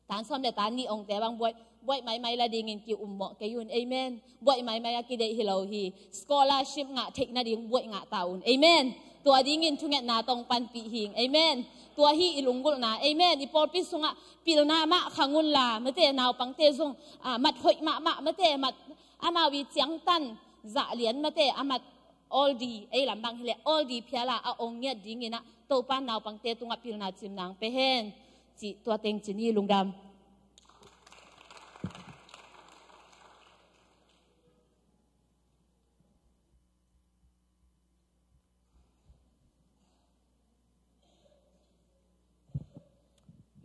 tan sawm le tan nih ongte bang buaih, buaih maimai la dingin ki-ummawh kei un. Amen. Buaih maimai a kideih hi lo hi. Scholarship ngah theih nading buaih ngah ta un. Amen. Tua dingin thungetna tawh ong panpih hing. Amen. Tua hi i lunggulhna. Amen. I pawlpi sungah pilna mah khang unla, mate, naupangte zong, ah, mat hoih mahmah, mate, mat amau i ciangtan zah lian, mate, a mat awl di, ei lam bang hi leh awl di phial a a ong ngiat dingin ah Topan naupangte tungah pilna cimna ong pe hen. Cih tua teng ci ni. Lungdam.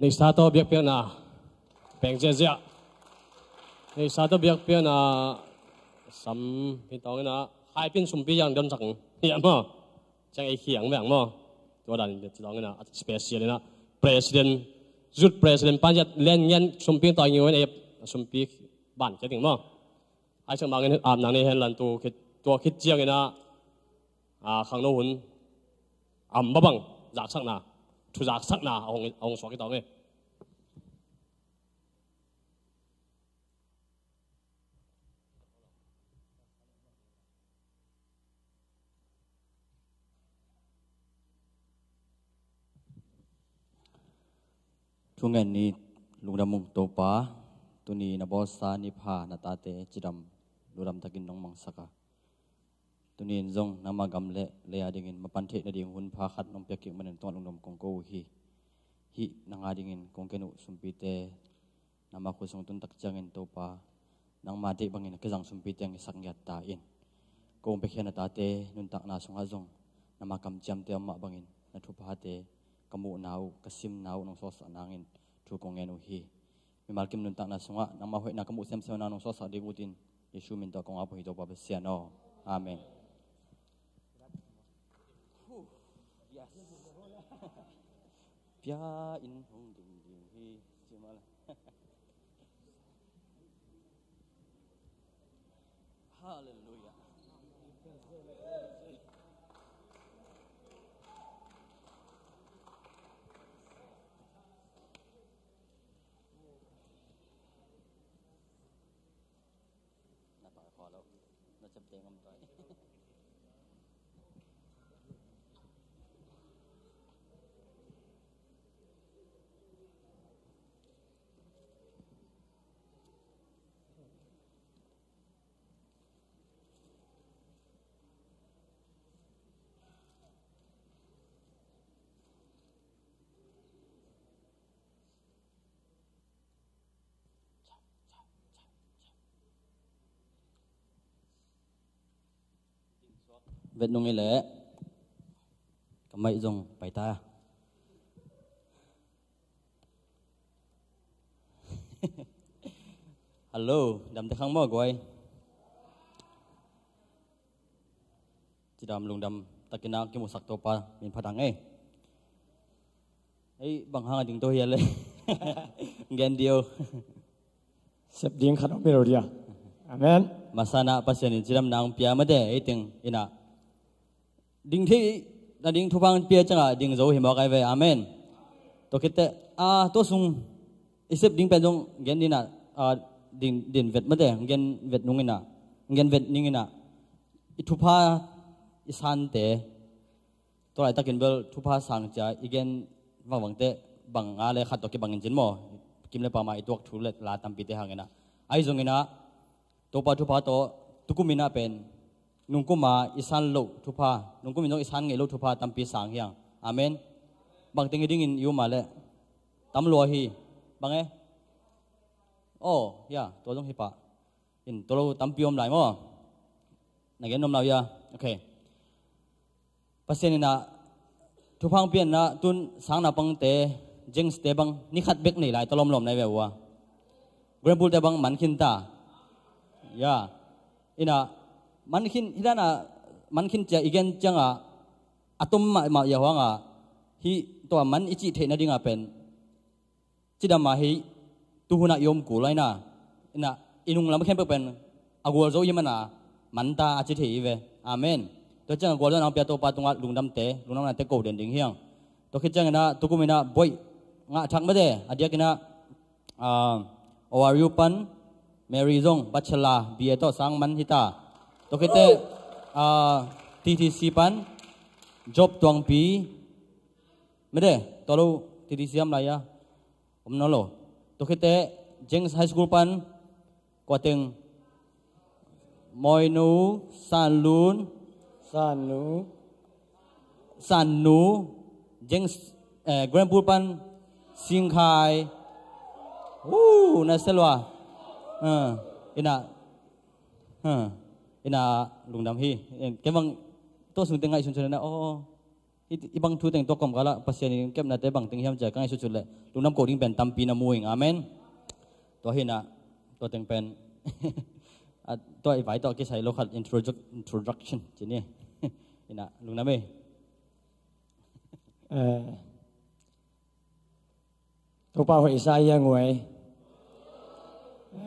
Neihsa tawh biakpiakna peng ziahziah. Neihsa tawh biakpiakna sam hi tawng inah, haipin sumpi yang dam sak hiam maw? Ciang ei khiang veng maw? Tua dan ci tawng inah, special inah, president, youth president pan ziat len ngian sumpi tawh ngiu in ei sumpi ban kia ding maw? Ai sak mangin apna nei hen lan tu khit, tua khit ciang inah, a, khangno hun am babang zaksakna, thu zaksakna a hong, a hong suak hi tawng e. Thungen ni, lungdam ung Topa, tuni na bawlsa ni pha na tate cidam, ludam takin nong mangsak a, tuni in zong nangma gam le lei a dingin mapan theih nading hun pha khat nong piak kik manin tungah lungdam kong ko uh hi. Hih nang a dingin kong ken uh sumpite nangma khut sung tun tak ciangin Topa, nangma deih bangin a kizang sumpite ang i sak ngiat ta in. Kong piakhia na tate nuntakna sungah zong nangma kamciamte om mah bangin na thuphate ka muhna uh, ka simna uh nong sawlsak nangin thu kong ngen uh hi. Mimal kim nuntakna sungah nangma hoihna ka muh semsem na nong sawlsak ding utin Jesu min tawh kong ap uh hi Topa Pasian aw. Amen. Pia in hong ding ding hi. Ci mah la. Hallelujah. Na pai khua lo. Na cem teng om toi. Vet nung i leh ka maih zong pai ta. Hallo, damte khang maw guai? Cidam lungdam takin a kimusak Topa min phat hang ei. Ei, bang hang a ding to hia le. Gen dio. Sep ding khat om hi lo dia. Amen. Masa na Pasian in cidam nang pia mate ei teng inah ding thei nading thupha pia ciangah ding zo hi mawk ai ve. Amen. Tua khit teh, a, tua sung i sep ding pen zong gen inah, a, din, din vet mate, gen vet nung inah, gen vet ning inah i thupha i sante tua laitakin bel thupha sang cia i gen vangvang teh bang a le khat tawh kibang in cin maw? Kim le pama i tuak thu le la tampite hang inah. Ahi zong inah Topa thupha tawh tukum inah pen nungkuma i san loh thupha, nungkum in zong i san ngei loh thupha tampi sang hiang. Amen. Bangteng hi dingin i um a le tam lua hi. Bang e? Aw, ya, tua zong hi pah. In tua lo tampi om lai maw? Na gen nuam lau ya. Ok. Pasian inah thupha pianna tun sang naupangte, James te bang ni khat bek nei lai ta lawmlawm nai ve ua. Grand Pool te bang man khin ta. Ya. Inah man khin, hi dan a man khin cia i gen ciangah a tom mahmah ia huangah hih tua man i cih theih nadingah pen cidam a hi, tuhun ah i om kul a inah, inah i nunglam khempeuh pen a gualzo i hih man a man ta a ci thei hi ve. Amen. Tua ciang a gualzo nang pia Topa tungah lungdamte, lungdamnate ko den ding hiang. Tua khit ciang inah tukum inah boih ngah thak mate, a diak inah, ah, O R U pan Mary zong Bachelor B A tawh sang man hi ta. Tua khit teh, ah, T T C pan Job Tuangpi mate, tua lo T T C am lai a. Om nawn lo. Tua khit teh James High School pan kua teng, Mawinu, Sanlun, Sannu, Sannu, James, eh, Grand Pool pan Singkhai. Woo, na selwa. Eh, inah, eh, inah lungdam hi. Eh, kei bang tua sung teng ngaihsun cun inah, oh, Hih, hih bang thu teng tua kawmkal ah Pasian in kepnate bang teng hiam ci-a ka ngaihsut suk leh lungdam ko ding pen tampi na mu ing. Amen. Tua hi-in ah, tua teng pen, a, tua i vai tawh kisai lo khat introduc-, introduction ci ni. Hi-in ah, lungdam ei. Eh, Topa hoih sa hi a nguai.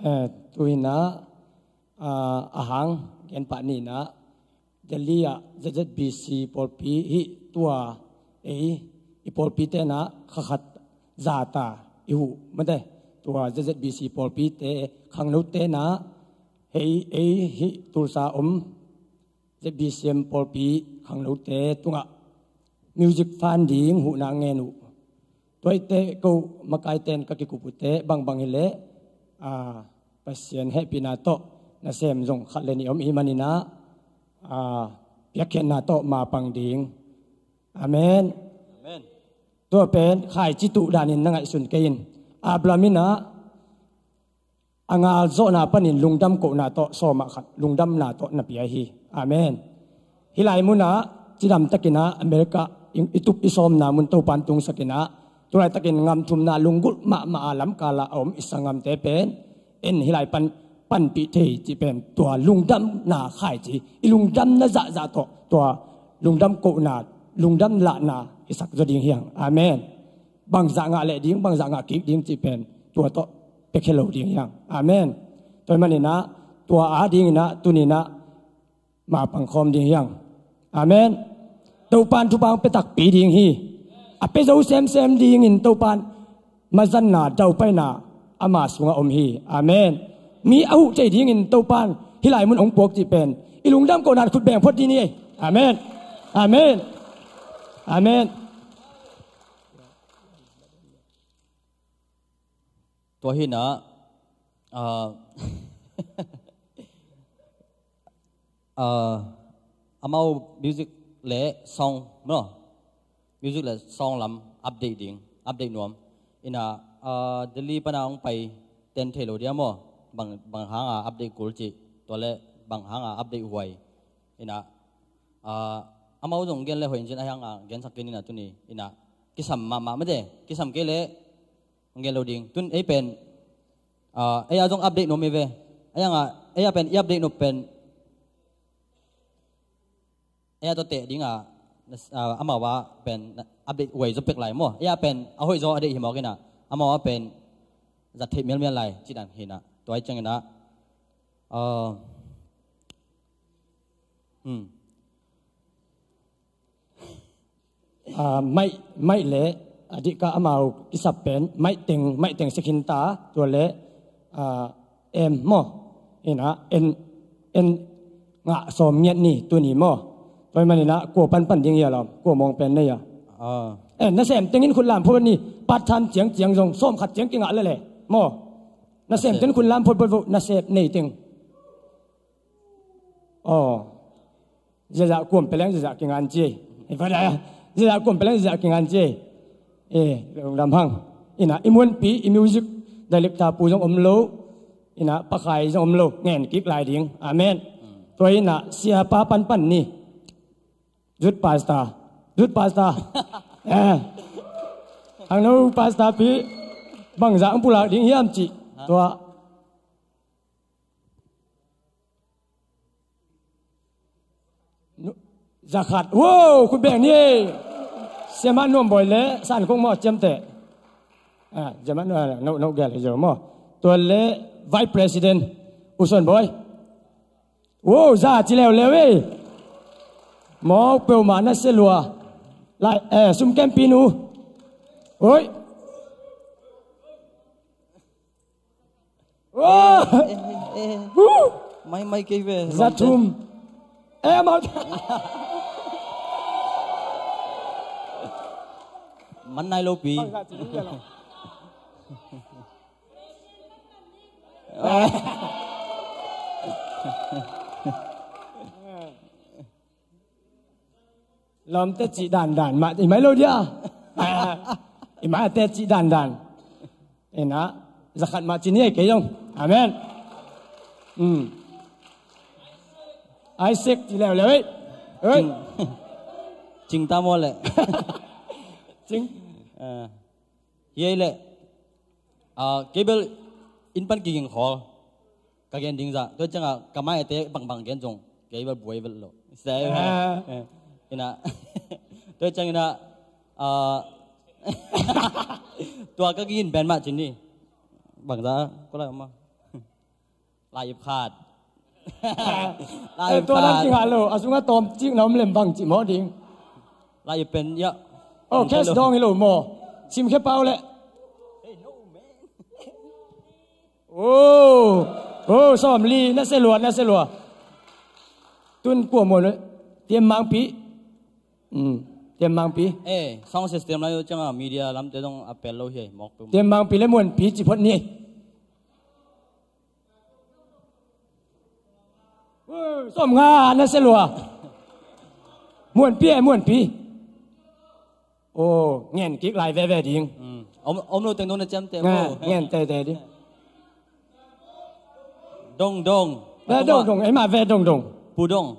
Eh, tu-in ah, ah, a hang gen pah ni-in ah, Delhi ah Z Z B C pawlpi hih tua ei i pawlpite in ah kha khat zata i huh mate. Tua Z Z B C pawlpite khangnote in ah hei, ei hih Tulsa om Z B C M pawlpi khangnote tungah music fan ding huhna ngen uh. Tua ahih teh ko makaite in ka kikup uh teh bangbang hi leh, ah, Pasian hehpihna tawh nasem zong khat le nih om ahih manin ah, ah, piakkhiatna tawh mapang ding. Amen. Amen. Tua pen khaici tuh danin na ngaihsun kei in. Abraham in ah a ngalzawhna panin lungdam kohna tawh sawm ah khat lungdamna tawh na pia hi. Amen. Hih lai munah cidamtakin ah America i, i tup i sawmna mun Topan tungsakin ah, tu laitakin ngam thumna lunggulh mahmah a lamkal ah a om i sanggamte pen en hih lai pan, panpih thei cih pen tua lungdamna khaici, i lungdamna zahzah tawh tua lungdam kohna, lungdam lahna hisak zaw ding hi hang. Amen. Bangzah ngah leh ding, bangzah ngah kik ding cih pen tua tawh piakhia lo ding hi hang. Amen. Tua ahih manin ah tua adingin ah tuni-in ah mapang khawm ding hi hang. Amen. Topan thupha hong pia takpi ding hi. A pia zo semsem dingin Topan mazanna daupaina ama sungah om hi. Amen. Mi a huh thei dingin Topan hih lai mun hong puak cih pen i lungdam kohna khut beng phot ding hi. Amen. Amen. Amen. Tua hi-in ah, ah, ah, amau music le song, no? Music le song lam update ding, update nuam. Hi-in ah, ah, Delhi pan a hong paite in thei lo dia maw? Bang, bang hang a update kul cih, tua le bang hang a update huai. Hi-in ah, ah, amau zong gen le hoih in cin a hang a gensak kei ni-in ah tuni. Hi-in ah, kisam mahmah mate, kisam kei leh hong gen lo ding. Tun ei pen, ah, ei a zong update nuam hi ve. Ei hang a, ei a pen i update nop pen, ei a tawh teh ding a, ah, amau a pen update huai zaw pek lai maw. Ei a pen a hoih zaw a deih hi mawk in ah, amau a pen zat theih mialmial lai cih dan hi-in ah. Tua ahih ciangin ah, ah, hmm. Ah, maih, maih le, ah, dih ka amau kisap pen, maih teng, maih teng sek hi-in ta, tua le, ah, em maw. Hi-in ah, en, en ngah sawm ngiat ni, tuni maw. Tua ahih manin ah, kua panpan ding hi a lawm, kua mawng pen nei a. Ah. En, nasem teng in khut lam phot ni, part time ciangciang zong, sawm khat ciang kingah lele, maw. Nasem teng in khut lam phot phot vo, nasep nei teng. Aw. Ziazah kuam peleng ziazah kingan ci. Ei, pada. Ziazah kuam peleng ziazah kingan ci. Eh, lungdam hang. Hi-in ah, i muanpi, i music director pu zong om lo. Hi-in ah, pakhai zong om lo. Ngen kik lai ding. Amen. Tua hi-in ah, siapa panpan ni. Youth pastor. Youth pastor. Eh. Hang no pastor pi. Bangzah hong pulak ding hiam cih. Tua. Nu-, zakhat. Wow, khut beng ni ei. Siamah Nuam Bawi le San Kong maw ciamteh. Ah, siamah Nuam, no, no gel hi zo maw. Tua le Vice President U Suan Bawi. Wow, za ci leuleu ei. Mawk peuhmah na sia lua. Lai, eh, sum kempi nu. Oi. Wow! Eh, eh, eh. Huh! Mai, mai kei ve. Za thum. Eh, mau. Man nai lo pi. Lawmte cih dandan mah i mai lo dia. I mai a te cih dandan. Ina, zakhat mah ci ni ei kei zong. Amen. Hmm. Isaac ci leuleu ei. Ei. Hmm. Cing ta maw leh. Cing. Eh, hi ei leh. Ah, kei bel inn pan kiging khawl. Ka gen ding zah. Tua ciangah ka maite bangbang gen zong kei bel buai bel lo. Sai. Ah. Eh, ina. Tua ciang ina, ah, tua ka gigin pen mah cin ni. Bangzah, ko lai om mah. Lai ip khat. Lai ip khat. Eh, tua dan kingah lo, a sungah tawm cik na om lem bang cih mawh ding. Lai ip pen, ya. Oh, cash dawng hi lo maw. Simkhia pau leh. Oh, oh, sawmli, na se lua, na se lua. Tun kua maw leh. Tiam mangpi. Hmm, tiam mangpi. Eh, sound system lai ciangah media lamte dong a pel lo hi, mawk pe. Tiam mangpi leh muanpi ci phot ni. Sawm nga na se lua. Muanpi eh, muanpi. Oh, ngen kik lai veve ding. Hmm. Om, om lo teng dong na ciamteh. Nga, oh, ngen teitei ding. Dong, dong. Ve dong, dong. Ei mah ve dong, dong. Pu dong.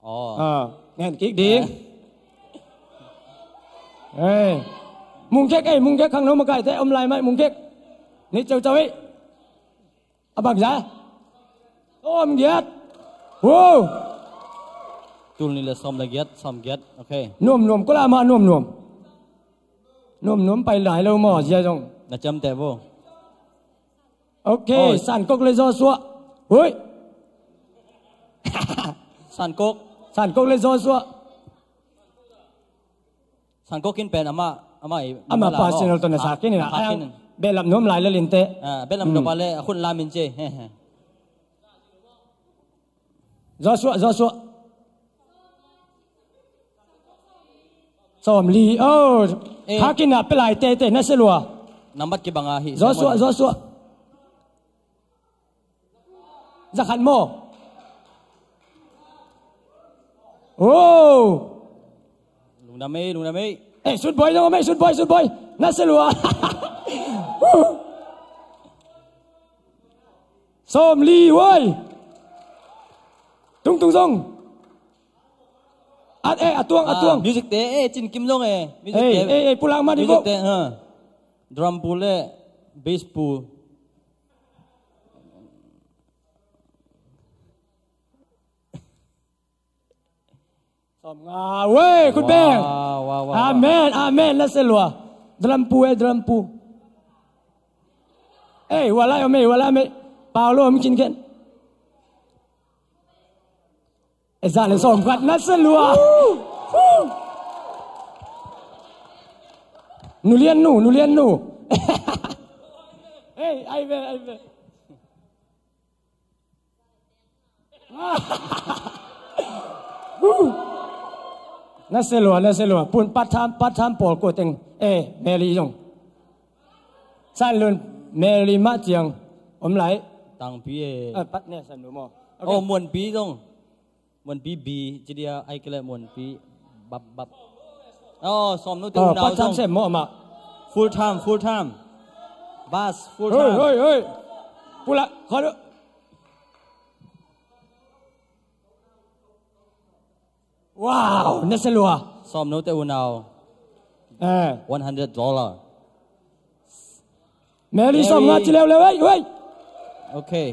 Oh. Ah, ngen kik ding. Eh. Mungkek, eh, mungkek khangno makaite om lai mai mungkek. Ni ceu ceu eh. A bangzah. Sawm giat. Wow. Tul ni le sawm le giat, sawm giat. Okay. Nuam nuam, ko la mah nuam nuam. Nuam nuam pai lai lo maw, zia zong. Na ciamteh bo. Okay, oi. Sankok le Joshua. Hui. Sankok. Sankok le Joshua. Sankok in pen amah, amah i, amah personal tawh na sa khin ina. Behlap nuam lai le linte. Ah, behlap nuam lai le a khun lam in ci. Joshua, Joshua. Sawmli, oh. Eh. Hakin a pelai tete na se lua. Nambat kibang a hi. Joshua, Joshua. Zakhat maw. Oh. Lungdam ei, lungdam ei. Eh, sut boy dong, eh, sut boy, sut boy. Na se lua. Sawmli, woi. Tung tung zong. At, eh, a tuang, a tuang. Music te, eh, Cin Kim zong, eh. Music te. Eh, eh, pulang mah di music te, ha. Drum pu le, bass pu. Sawm nga, weh, khut beng. Wow, wow, wow, wow. Amen, amen, na se lua. Drum pu, eh, drum pu. Eh, walai om, eh, walai om, eh. Paulo om kin ken. Eh, zan le sawm khat na se lua. Nu lian nu, nu lian nu. Hey, ai ve, ai ve. Na se lua, na se lua. Pun part time, part time pawl kua teng. Eh, Mary zong. San lun Mary mah ciang om lai. Tangpi eh. Eh, pat ne san lu maw. Okay. Oh, Muanpi zong. Muanpi B, ci dia, ai kele Muanpi bap bap. Oh, sawm nu te unau zong. Part time sem maw amah. Full time, full time. Bas, full time. Hoi, hoi, hoi. Pula, khadu. Wow, na se lua. Sawm nu te unau. Eh. One hundred dollar. Mary sawm nga ci leuleu, wei, wei. Okay.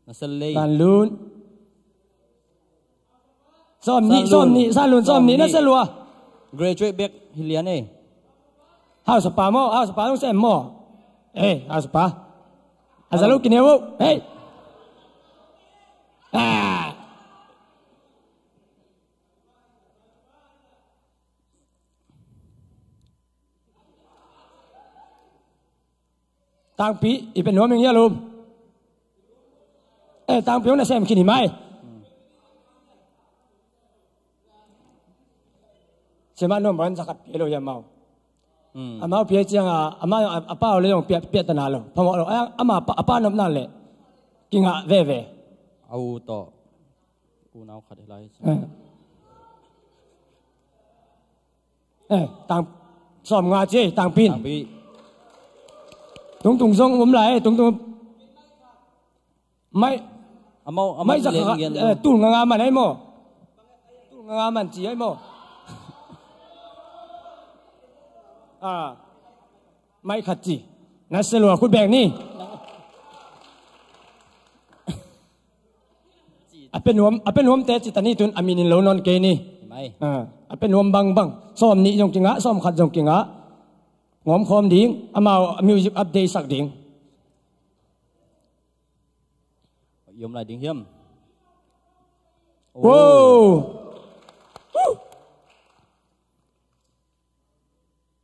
Na se lei. San lun. Sawm nih, sawm nih, san lun, sawm nih, na se lua. Graduate bek hi lian eh. Hau sapa maw, hau sapa zong sem maw. Eh, hau sapa. A za lo kine vo. Hey. Ah. Tangpi, i pen nuam ing hia lum. Eh, tangpi hong na sem khin hi mai. Sema nuam ban zakat pia lo hia mau. Hmm. Amau pia ciang a, amau a, a pau le yong pia, pia tana lo. Phamawh lo. A, ama pa, a pa nop na le. Kingah veve. A u tawh. Unau khat hi lai. Eh. Eh, tang, sawm nga ci, tangpi in. Tangpi. Tungtung zong um lai, tungtung. Mai. Amau, amau mai zak len kha, ngen eh, lo. Tul nga nga man ai maw. Nga man ci ai maw? A, mai khat ci. Na se lua khut beng ni. A pe nuam, a pe nuam te ci ta ni tun a min in lo nawn kei ni. Mai. A, a pe nuam bangbang. Sawm nih zong kingah, sawm khat zong kingah. Ngawm khawm ding, amau music update sak ding. I om lai ding hiam? Wow!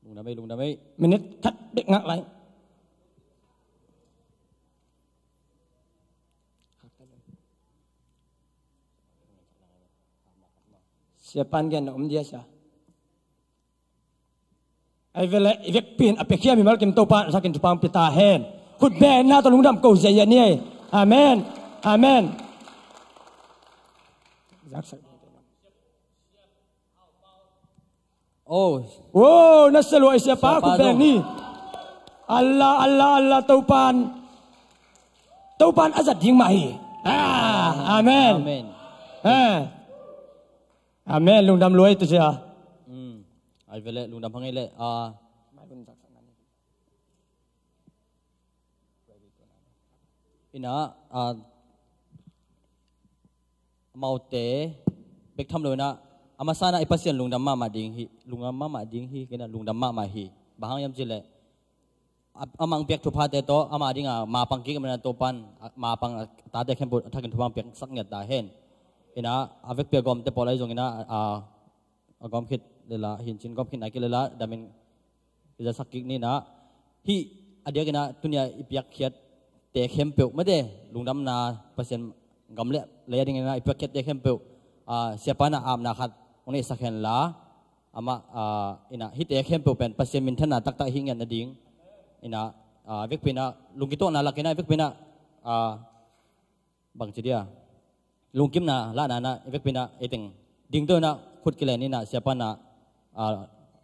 Lungdam ei, lungdam ei. Minute khat bek ngah lai. Siapan gen na om dia sia. Ai vele, i vekpi in a piakhia mimal kim Topa in a thakin thupha hong pia ta hen. Khut bengna tawh lungdam ko zia ni ei. Amen. Amen. Oh. Wow, na se lua ei siapa, siapa khut beng ni. Allah, Allah, Allah, Topan. Topan a zat ding mah hi. Ah, amen. Amen. Ah. Amen. Lungdam lua ei tu sia. Hmm. Ai vele, lungdam hang ei le. Ah. Ina, ah, amaute bek tham lo ina, a masa ina i Pasian lungdam mahmah ding hi, lungdam mahmah ding hi, kei ina lungdam mahmah hi. Bang hang hiam cih leh, a, amah hong piak thuphate tawh, ama dinga, ma pang kik a, Topan, a, ma pang a, tate khempeuh a thakin thupha hong piaksak ngiat ta hen. Ina, a vekpi a gawmte pawl ahi zong ina, a, a gawm khit lela, hincin gawm khit nai kei lela, damin i zasak kik ni ina. Hih a diak ina, tuni a i piakkhiatte khempeuh, mate, lungdamna Pasian gam le lei a ding ina i piakkhiatte khempeuh, a, siapa ina apna khat hong neihsak hen la, amah, a, ina, hihte khempeuh pen Pasian minthanna taktak hi ngiat nading ina, a, vekpi ina, lungkituakna lak ina, vekpi ina, a, bangci dia, lungkimna lahna ina, i vekpi ina, ei teng dingto ina, khut kilen ina, siapa ina, a,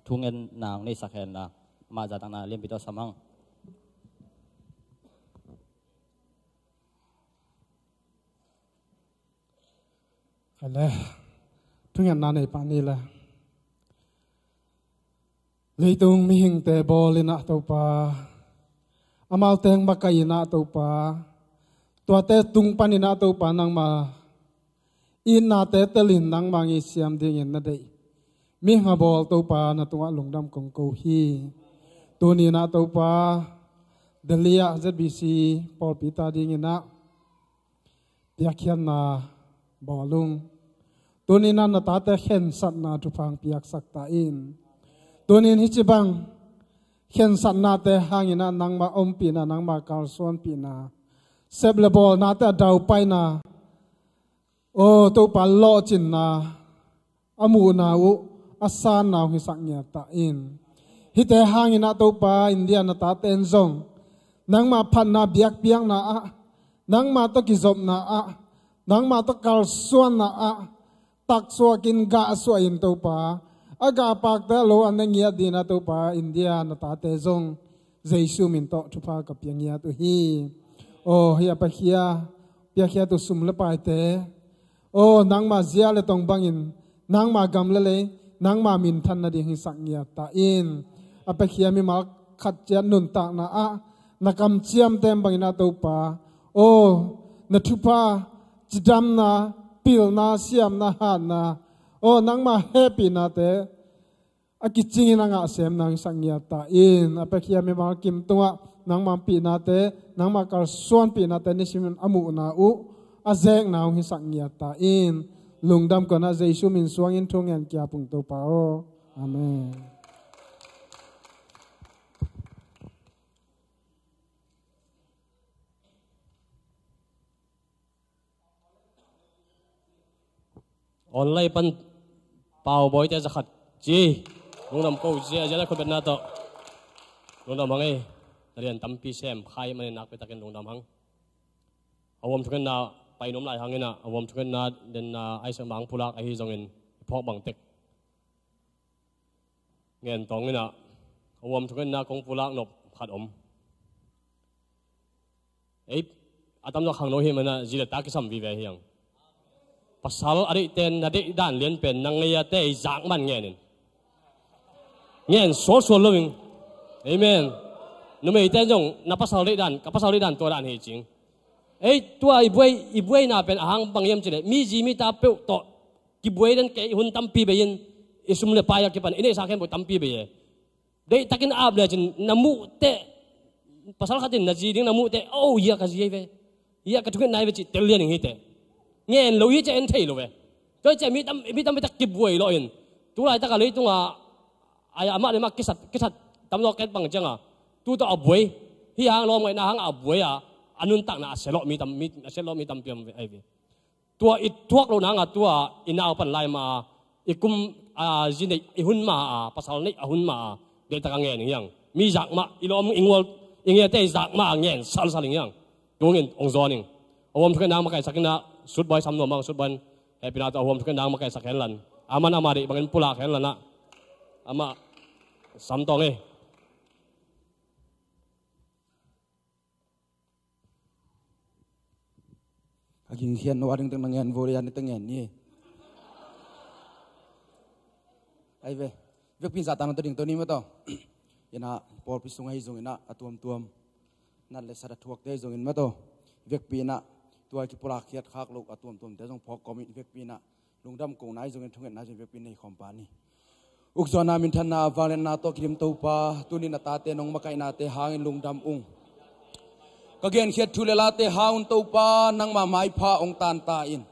thungetna hong neihsak hen la, amah zahtakna lianpi tawh sam hang. Kale, thungetna nei pah ni le. Leitung mihingte bawl ina Topa, amaute hong makaih ina Topa, tuate tung pan ina Topa nangma itnate telin nangma ngei siam dingin na deih mihing a bawl Topa na tungah lungdam kong ko hi. Tuni ina Topa, Delhi ah Z B C pawlpi ta ding ina piakkhiatna bawl ung. Tuni ina na tate khensatna thupha hong piaksak ta in. Tuni in hih ci bang khensatnate hang ina nangma ompihna, nangma kalsuanpihna, sep le bawlnate a daupaina, aw Topa lawhcinna, a muhna uh a sanna hong hisak ngiat ta in. Hihte hang ina Topa, India na tate in zong nangma phatna biakpiakna ah, nangma tawh kizopna ah, nangma tawh kalsuanna ah, taksuak in gahsuah in Topa, a gahpakte a lo a ne ngiat ding ina Topa, India na tate zong Jesu min tawh thupha ka pia ngiat uh hi. Aw, hih a piakhia, piakhia tu sum le paite, aw, nangma zia le tong bangin, nangma gam le lei, nangma minthan nading hisak ngiat ta in. A piakhia mimal khat ciat nuntakna ah, na kamciam tem bang ina Topa, aw, na thupha, cidamna, pilna, siamna, hatna, aw, nangma hehpihnate a kicingin a ngah sem nang hisak ngiat ta in. A piakhia mimal kim tungah nangma pihnate, nangma kalsuanpihnate nisimin a muhna uh a zekna hong hisak ngiat ta in. Lungdam ko ina Jesu min suangin thu ngen kia pung Topa aw. Amen. Online pan Pau Bawite zakhat ci. Lungdam ko zia, zia na khutbetna tawh. Lungdam hang ei. Na rian tampi sem khai manin nakpi takin lungdam hang. A huam thungetna pai nuam lai hang ina, a huam thungetna denna Isaac Mang pulak ahi zongin i phawk bang tek ngen tawng ina, a huam thungetna kong pulak nop khat om. Ei, a tamzaw khangno hi mana, zi le ta kisam vive hi ang. Pasal a deihte na deih dan lianpen na ngeia te i zak man ngenin. Ngen sualsual lo in. Amen. Numeite zong na pasal deih dan, ka pasal deih dan tua dan hi cing. Ei, tua i buai, i buaina pen a hang bang hiam cih leh mi zi mi ta peuh tawh kibuai den kei hun tampi bei in, i sum le pai a kipan i neihsa khempeuh tampi bei e. Deihtakin ap lecin na muh teh, pasal khat in na zi ding na muh teh, "Oh, hia ka zi ahi ve, hia ka thungetna ahi ve," cih tel lian ing hi teh. Ngen lo hi ciah en thei lo ve. Tua hi ciah mi tam, mi tampi tak kibuai lawh in, tu laitak a leitungah ai amah le amah kisat, kisat tamzaw ket bang ciangah tu tawh a buai, hih hang lawm ngaihna hang a buai a, a nuntakna a sia lawh mi tam, mi, a sia lawh mi tampi om ve, ahi ve. Tua i thuak loh nangah tua i naupan lai ma a, i kum a zi neih, i hun ma a, pasal neih a hun ma a, deihtak a ngen ing hiang. Mi zak mah, i lawm i ngual, i ngeite i zak mah a ngen salsal ing hiang. Tungin ong zawn ing. A huam thukhen nang makaihsak inah, Sutbuai sam nuam bang, Sutbuai hehpihna tawh a huam thukhen nang makaihsak henlan. Aman ama deih bangin pulak henlan ah. Amah sam tawng e. A ging khian no a ding teng na ngen vo le yan ni teng ngen ni. Ai ve. Vekpi in Satan ta ding to ni ma to. Ina pawlpi sung ahi zong ina a tuamtuam. Nat le sat a thuakte ahi zongin ma to. Vekpi ina tua kipulak khiat khak lo a tuamtuamte zong phawk kawmin vekpi ina lungdam ko nai zongin thungetna zong vekpi nei khawm pa ni. Ukzawnna minthanna vangliatna tawh kidim Topa, tunin a tate nong makaihnate hangin lungdam ung. Ka genkhiat thu le late hangun Topa, nangma maipha ong tanta in.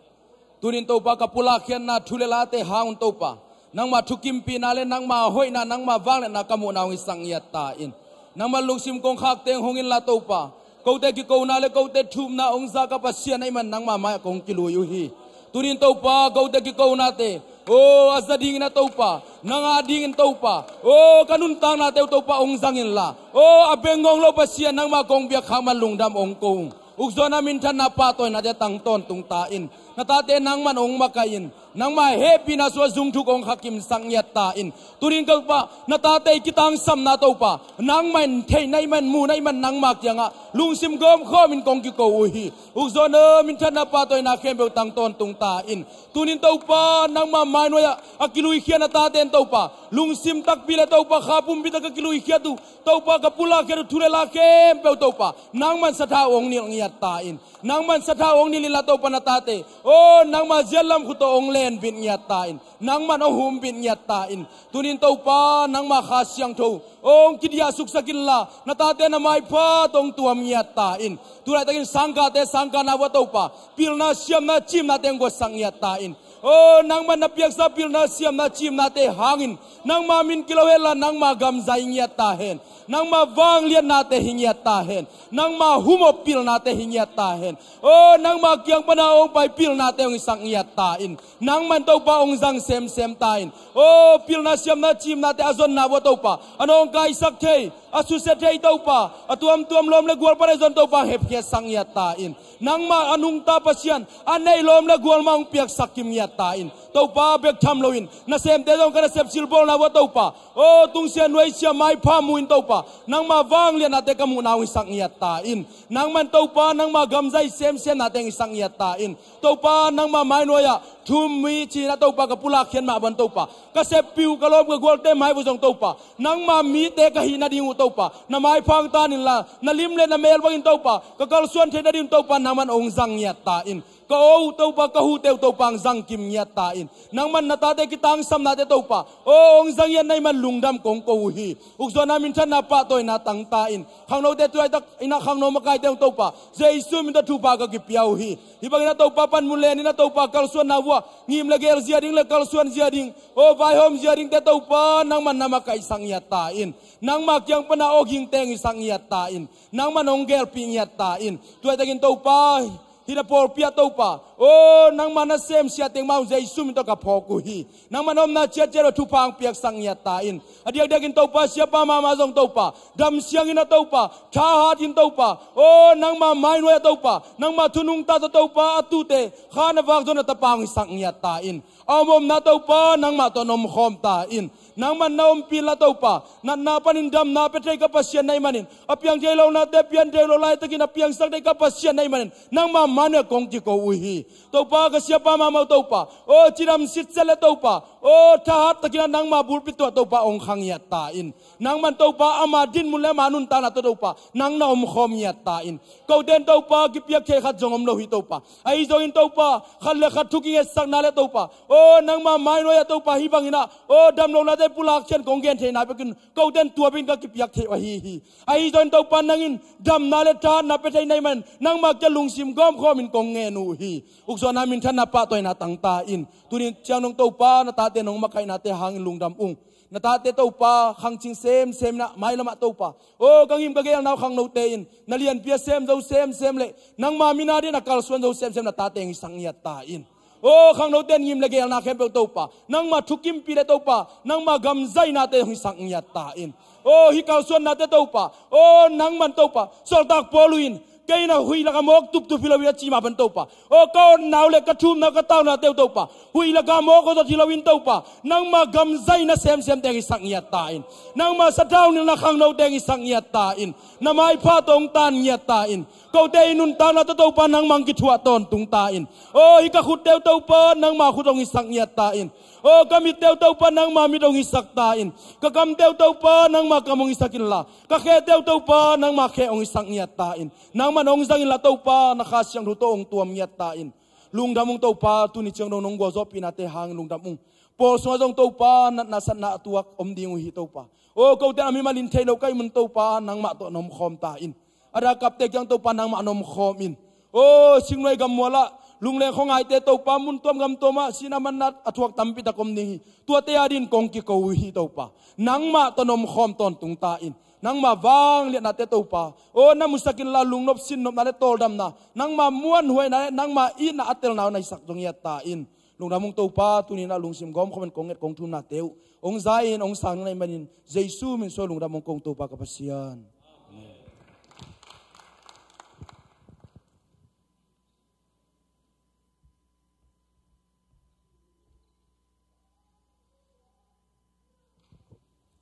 Tunin Topa ka pulakkhiatna thu le late hangun Topa, nangma thukimpihna le nangma hoihna, nangma vangliatna ka muhna ong hisak ngiat ta in. Nangma lungsim kong khakte ong hong inla Topa, kote kikona le kote thumna ong za ka Pasian ahih man nangma mai-ah kong kilui uh hi. Tunin Topa kote kikonate, o, a za dingin a Topa, nang a dingin Topa, o, ka nuntaknate uh Topa ong zang inla, o, a bengngong lo Pasian nangma kong biak khak man lungdam ong ko ung. Ukzawnna minthanna pahtawinate tang tawntung ta in. Na tate nangman ong makai in. Nangma hehpihna sua zungthuk ong khakimsak ngiat ta in. Tunin Topa, na tate i kitangsamna Topa, nangma in theihna ahih man, muhna ahih man nangma kiangah lungsim gawmkhawmin kong kiko uh hi. Ukzawnna minthanna pahtawina khempeuh tang tawntung ta in. Tunin Topa, nangma mainuai-ah a kiluikhiat na tate in Topa, lungsim takpi le Topa kha pumpi tak a kiluikhiat uh Topa, ka pulakkhiat uh thu le la khempeuh Topa, nangman sathau ong nilh ngiat ta in. Nangman sathau ong nilh inla Topa na tate, o, nangma ziatlam khut tawh ong lenbit ngiat ta in. Nangman ong humbit ngiat ta in. Tunin Topa nangma Kha Siangtho ong kidiahsuksak inla, na tate na maipha tawh ong tuam ngiat ta in. Tulaitakin sangkahte sangkahna uah Topa, pilna siamna cimnate ong guatsak ngiat ta in. O, nangman na piaksa pilna siamna cimnate hangin nangma min kilo henla nangma gam zai ngiat ta hen. Nangma vangliatnate hi ngiat ta hen. Nangma humop pilnate hi ngiat ta hen. O, nangma kiang pana ong pai pilnate ong hisak ngiat ta in. Nangman Topa ong zang semsem ta in. O, pilna siamna cimnate a zonna uah Topa, a nawngkaisak thei, a susia thei Topa, a tuamtuam lawm le gual pana i zon Topa hepkhiatsak ngiat ta in. Nangma a nungta Pasian, a neih lawm le gual mah ong piaksak kim ngiat ta in. Topa bek tham loin nasemte zong ka nasep silbawlna uah Topa, o, tungsiah nuaisiah maipha mu in Topa, nangma vangliatnate ka muhna ong hisak ngiat ta in. Nangman Topa nangma gam zai semsemnate ong hisak ngiat ta in. Topa nangma mainuai-ah thum mi ci-in a Topa ka pulakkhiat mah bang Topa, ka seppih uh ka lawm ka gualte mai uh zong Topa, nangma mite ka hih nading uh Topa, na maipha ong tan inla, na lim le na mel bangin Topa ka kalsuan theih nading uh Topa nangman ong zang ngiat ta in. Ka aw uh Topa, ka huhte uh Topa ong zang kim ngiat ta in. Nangman na tate kitangsamnate Topa, o, ong zang ngiat na hih man lungdam kong ko uh hi. Ukzawnna minthanna pahtawina tang ta in. Khangnote tulaitak inah khangno makaite ong Topa, Jesu min tawh thupha ka kipia uh hi. Hih bangin a Topa panmun lenin a Topa kalsuanna uah ngim le gel zia ding le kalsuan zia ding, o, vaihawm zia dingte Topa nangman na makaihsak ngiat ta in. Nangma kiang pana awgingte ong hisak ngiat ta in. Nangman ong gelpih ngiat ta in. Tulaitakin Topa, hih na pawlpi ah Topa, o, nangma nasem siate mah ong Jesu min tawh ka phawk uh hi. Nangman omna ciatciat uh thupha ong piaksak ngiat ta in. A diakdiakin Topa, siapa mahmah zong Topa, dam siangin a Topa, thahat in Topa, o, nangma mainuai ah Topa, nangma thunungta tawh Topa a tuute kha na vak zon a tapa ong hisak ngiat ta in. A om omna Topa nangmah tawh na omkhawm ta in. Nangman na ompih inla Topa, natna panin damna pia thei ka Pasian na hih manin, a piang thei lo nate pian thei lo laitakin a piangsak thei ka Pasian na hih manin, nangma mai-ah kong kiko uh hi. Topa, ka siapa mahmah uh Topa, aw cidam sitset le Topa, aw thahat takin ah nangma bulpi tungah Topa hong kha ngiat ta in. Nangman Topa ama dinmun le ama nuntakna tawh Topa nang na omkhawm ngiat ta in. Kote in Topa kipiak thei khat zong om lo hi Topa. Ahi zongin Topa, khat le khat thu kingetsakna le Topa, aw nangma mai nuai-ah Topa hih bangin ah, aw dam lo nate pulak thian kong gen theihna bekin kote in tua bekin ka kipiak theih uh ahi hi. Ahi zongin Topa nang in damna le thahatna pia thei na hih manin nangma kiang lungsim gawmkhawm in kong ngen uh hi. Ukzawhna, minthanna, pahtawina tang ta in. Tuni ciang dong Topa, na tate nong makaihnate hangin lungdam ung. Na tate Topa, khangcing semsem in ah, mailamah Topa, aw ka ngim ka geelna uh khangnote in na lianpi a sem zo semsem le nangma min adingin a kalsuan zo semsem na tate hong hisak ngiat ta in. Aw khangnote in ngim le geelna khempeuh Topa, nangma thukimpih le Topa, nangma gamzaihnate hong hisak ngiat ta in. Aw hih kalsuannate Topa, aw nangman Topa, sawltak Paul uh in, kei in ah huih lakah mawk tuptup hi lo hi a cih mah bangin Topa, aw ka otna uh le ka thumna uh ka taunate uh Topa, huih lakah mawk awzat hi loin Topa, nangma gamzaihna semsemte hong hisak ngiat ta in. Nangma sathau nilhna khangnote hong hisak ngiat ta in. Na maipha tawh hong tan ngiat ta in. Kote i nuntakna tawh Topa nangma hong kithuah tawntung ta in. Aw hih ka khutte uh Topa, nangma khut hong hisak ngiat ta in. Aw ka mitte uh Topa, nangma mit hong hisak ta in. Ka kamte uh Topa, nangma kam hong hisak inla, ka khete uh Topa, nangma khe hong hisak ngiat ta in. Nangman hong zang inla Topa, na Kha Siangtho tawh hong tuam ngiat ta in. Lungdam ung Topa, tuni ciang dong nong gualzawhpihnate hangin lungdam ung. Paul sungah zong Topa, natna satna a tuak om ding uh hi Topa. Aw kote a mimal in thei lo ka hih manin Topa, nangmah tawh na omkhawm ta in. A dak kapte kiang Topa, nangmah na omkhawm in. Aw singnuai gammual ah lungleng khuangaite Topa, mun tuam gam tuam ah sihna manna a thuak tampi tak om ding hi. Tuate adingin kong kiko uh hi Topa. Nangmah tawh na omkhawm tawntung ta in. Nangma vangliatnate Topa, aw na musak inla, lungnop sinnopna le tawldamna, nangma muanhuaina le nangma itna a telna uh na hisak zo ngiat ta in. Lungdam ung Topa, tuni in ah lungsim gawmkhawm in kong nget kong thumnate uh hong za in hong sang na hih manin Jesu min suang lungdam ung kong Topa ka Pasian.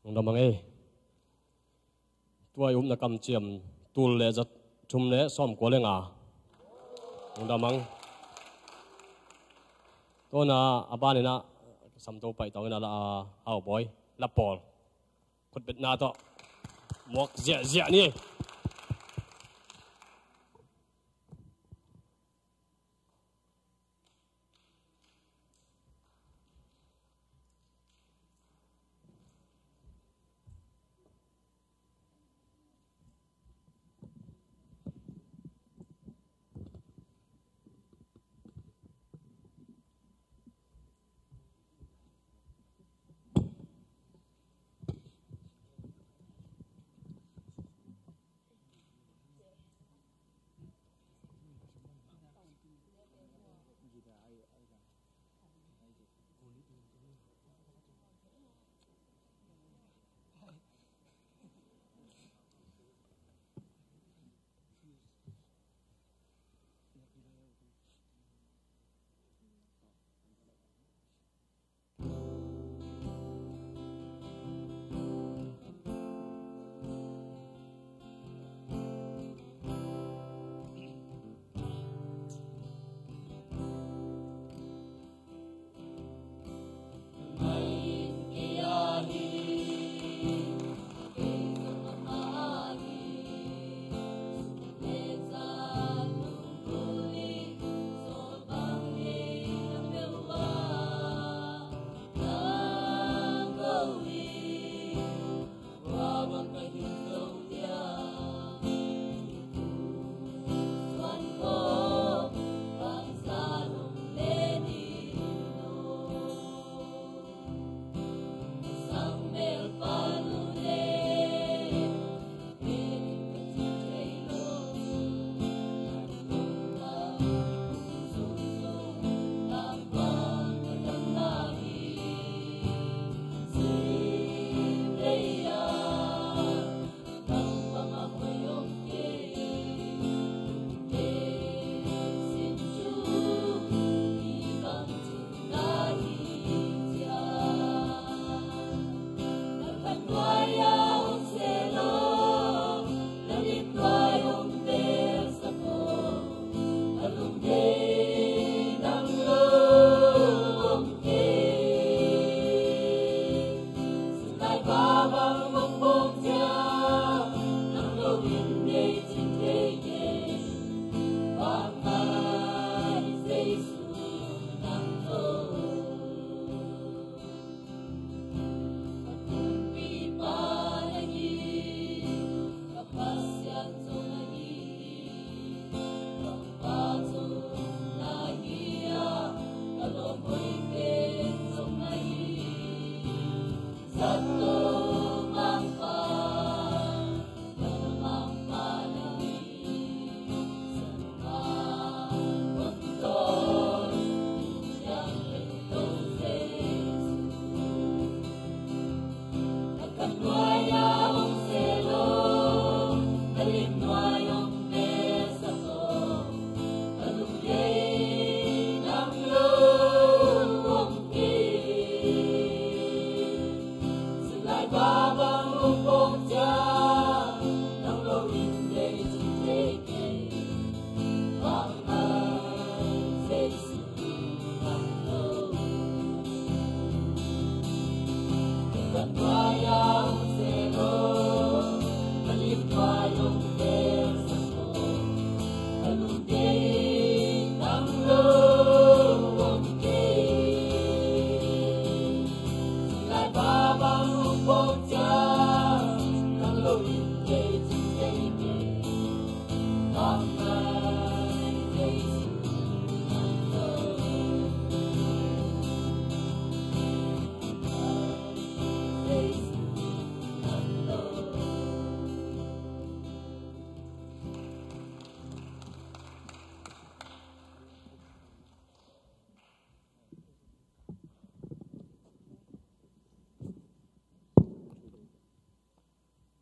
Lungdam ang ei. Tua i upna kamciam tul le za thum le sawmkua le nga. Lungdam ang. Tua na a ban in ah samto paih tawh in ah la a, au bawi la pawl khutbetna tawh muak ziahziah ni.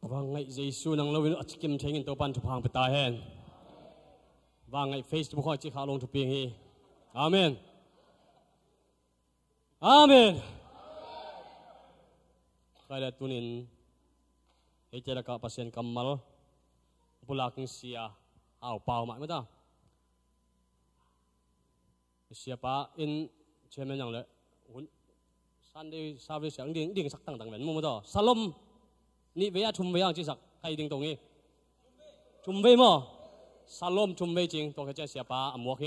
Vangngaih Jesu nang lo in a cikim thengin Topan thupha hong pia ta hen. Vangngaih Facebook hong a cikha long thuping hi. Amen. Amen. Khai le tunin eite lakah Pasian kammal pulak in sia Hau Pau mah mata. Siapa in chairman yang le hun Sunday service yang ding, ding sak tangtang ven mu mu to. Salom nih vei a thum vei ang ci sak kai ding tong hi. Thum vei maw? Salom thum vei cing to khe cia siapa a muak hi.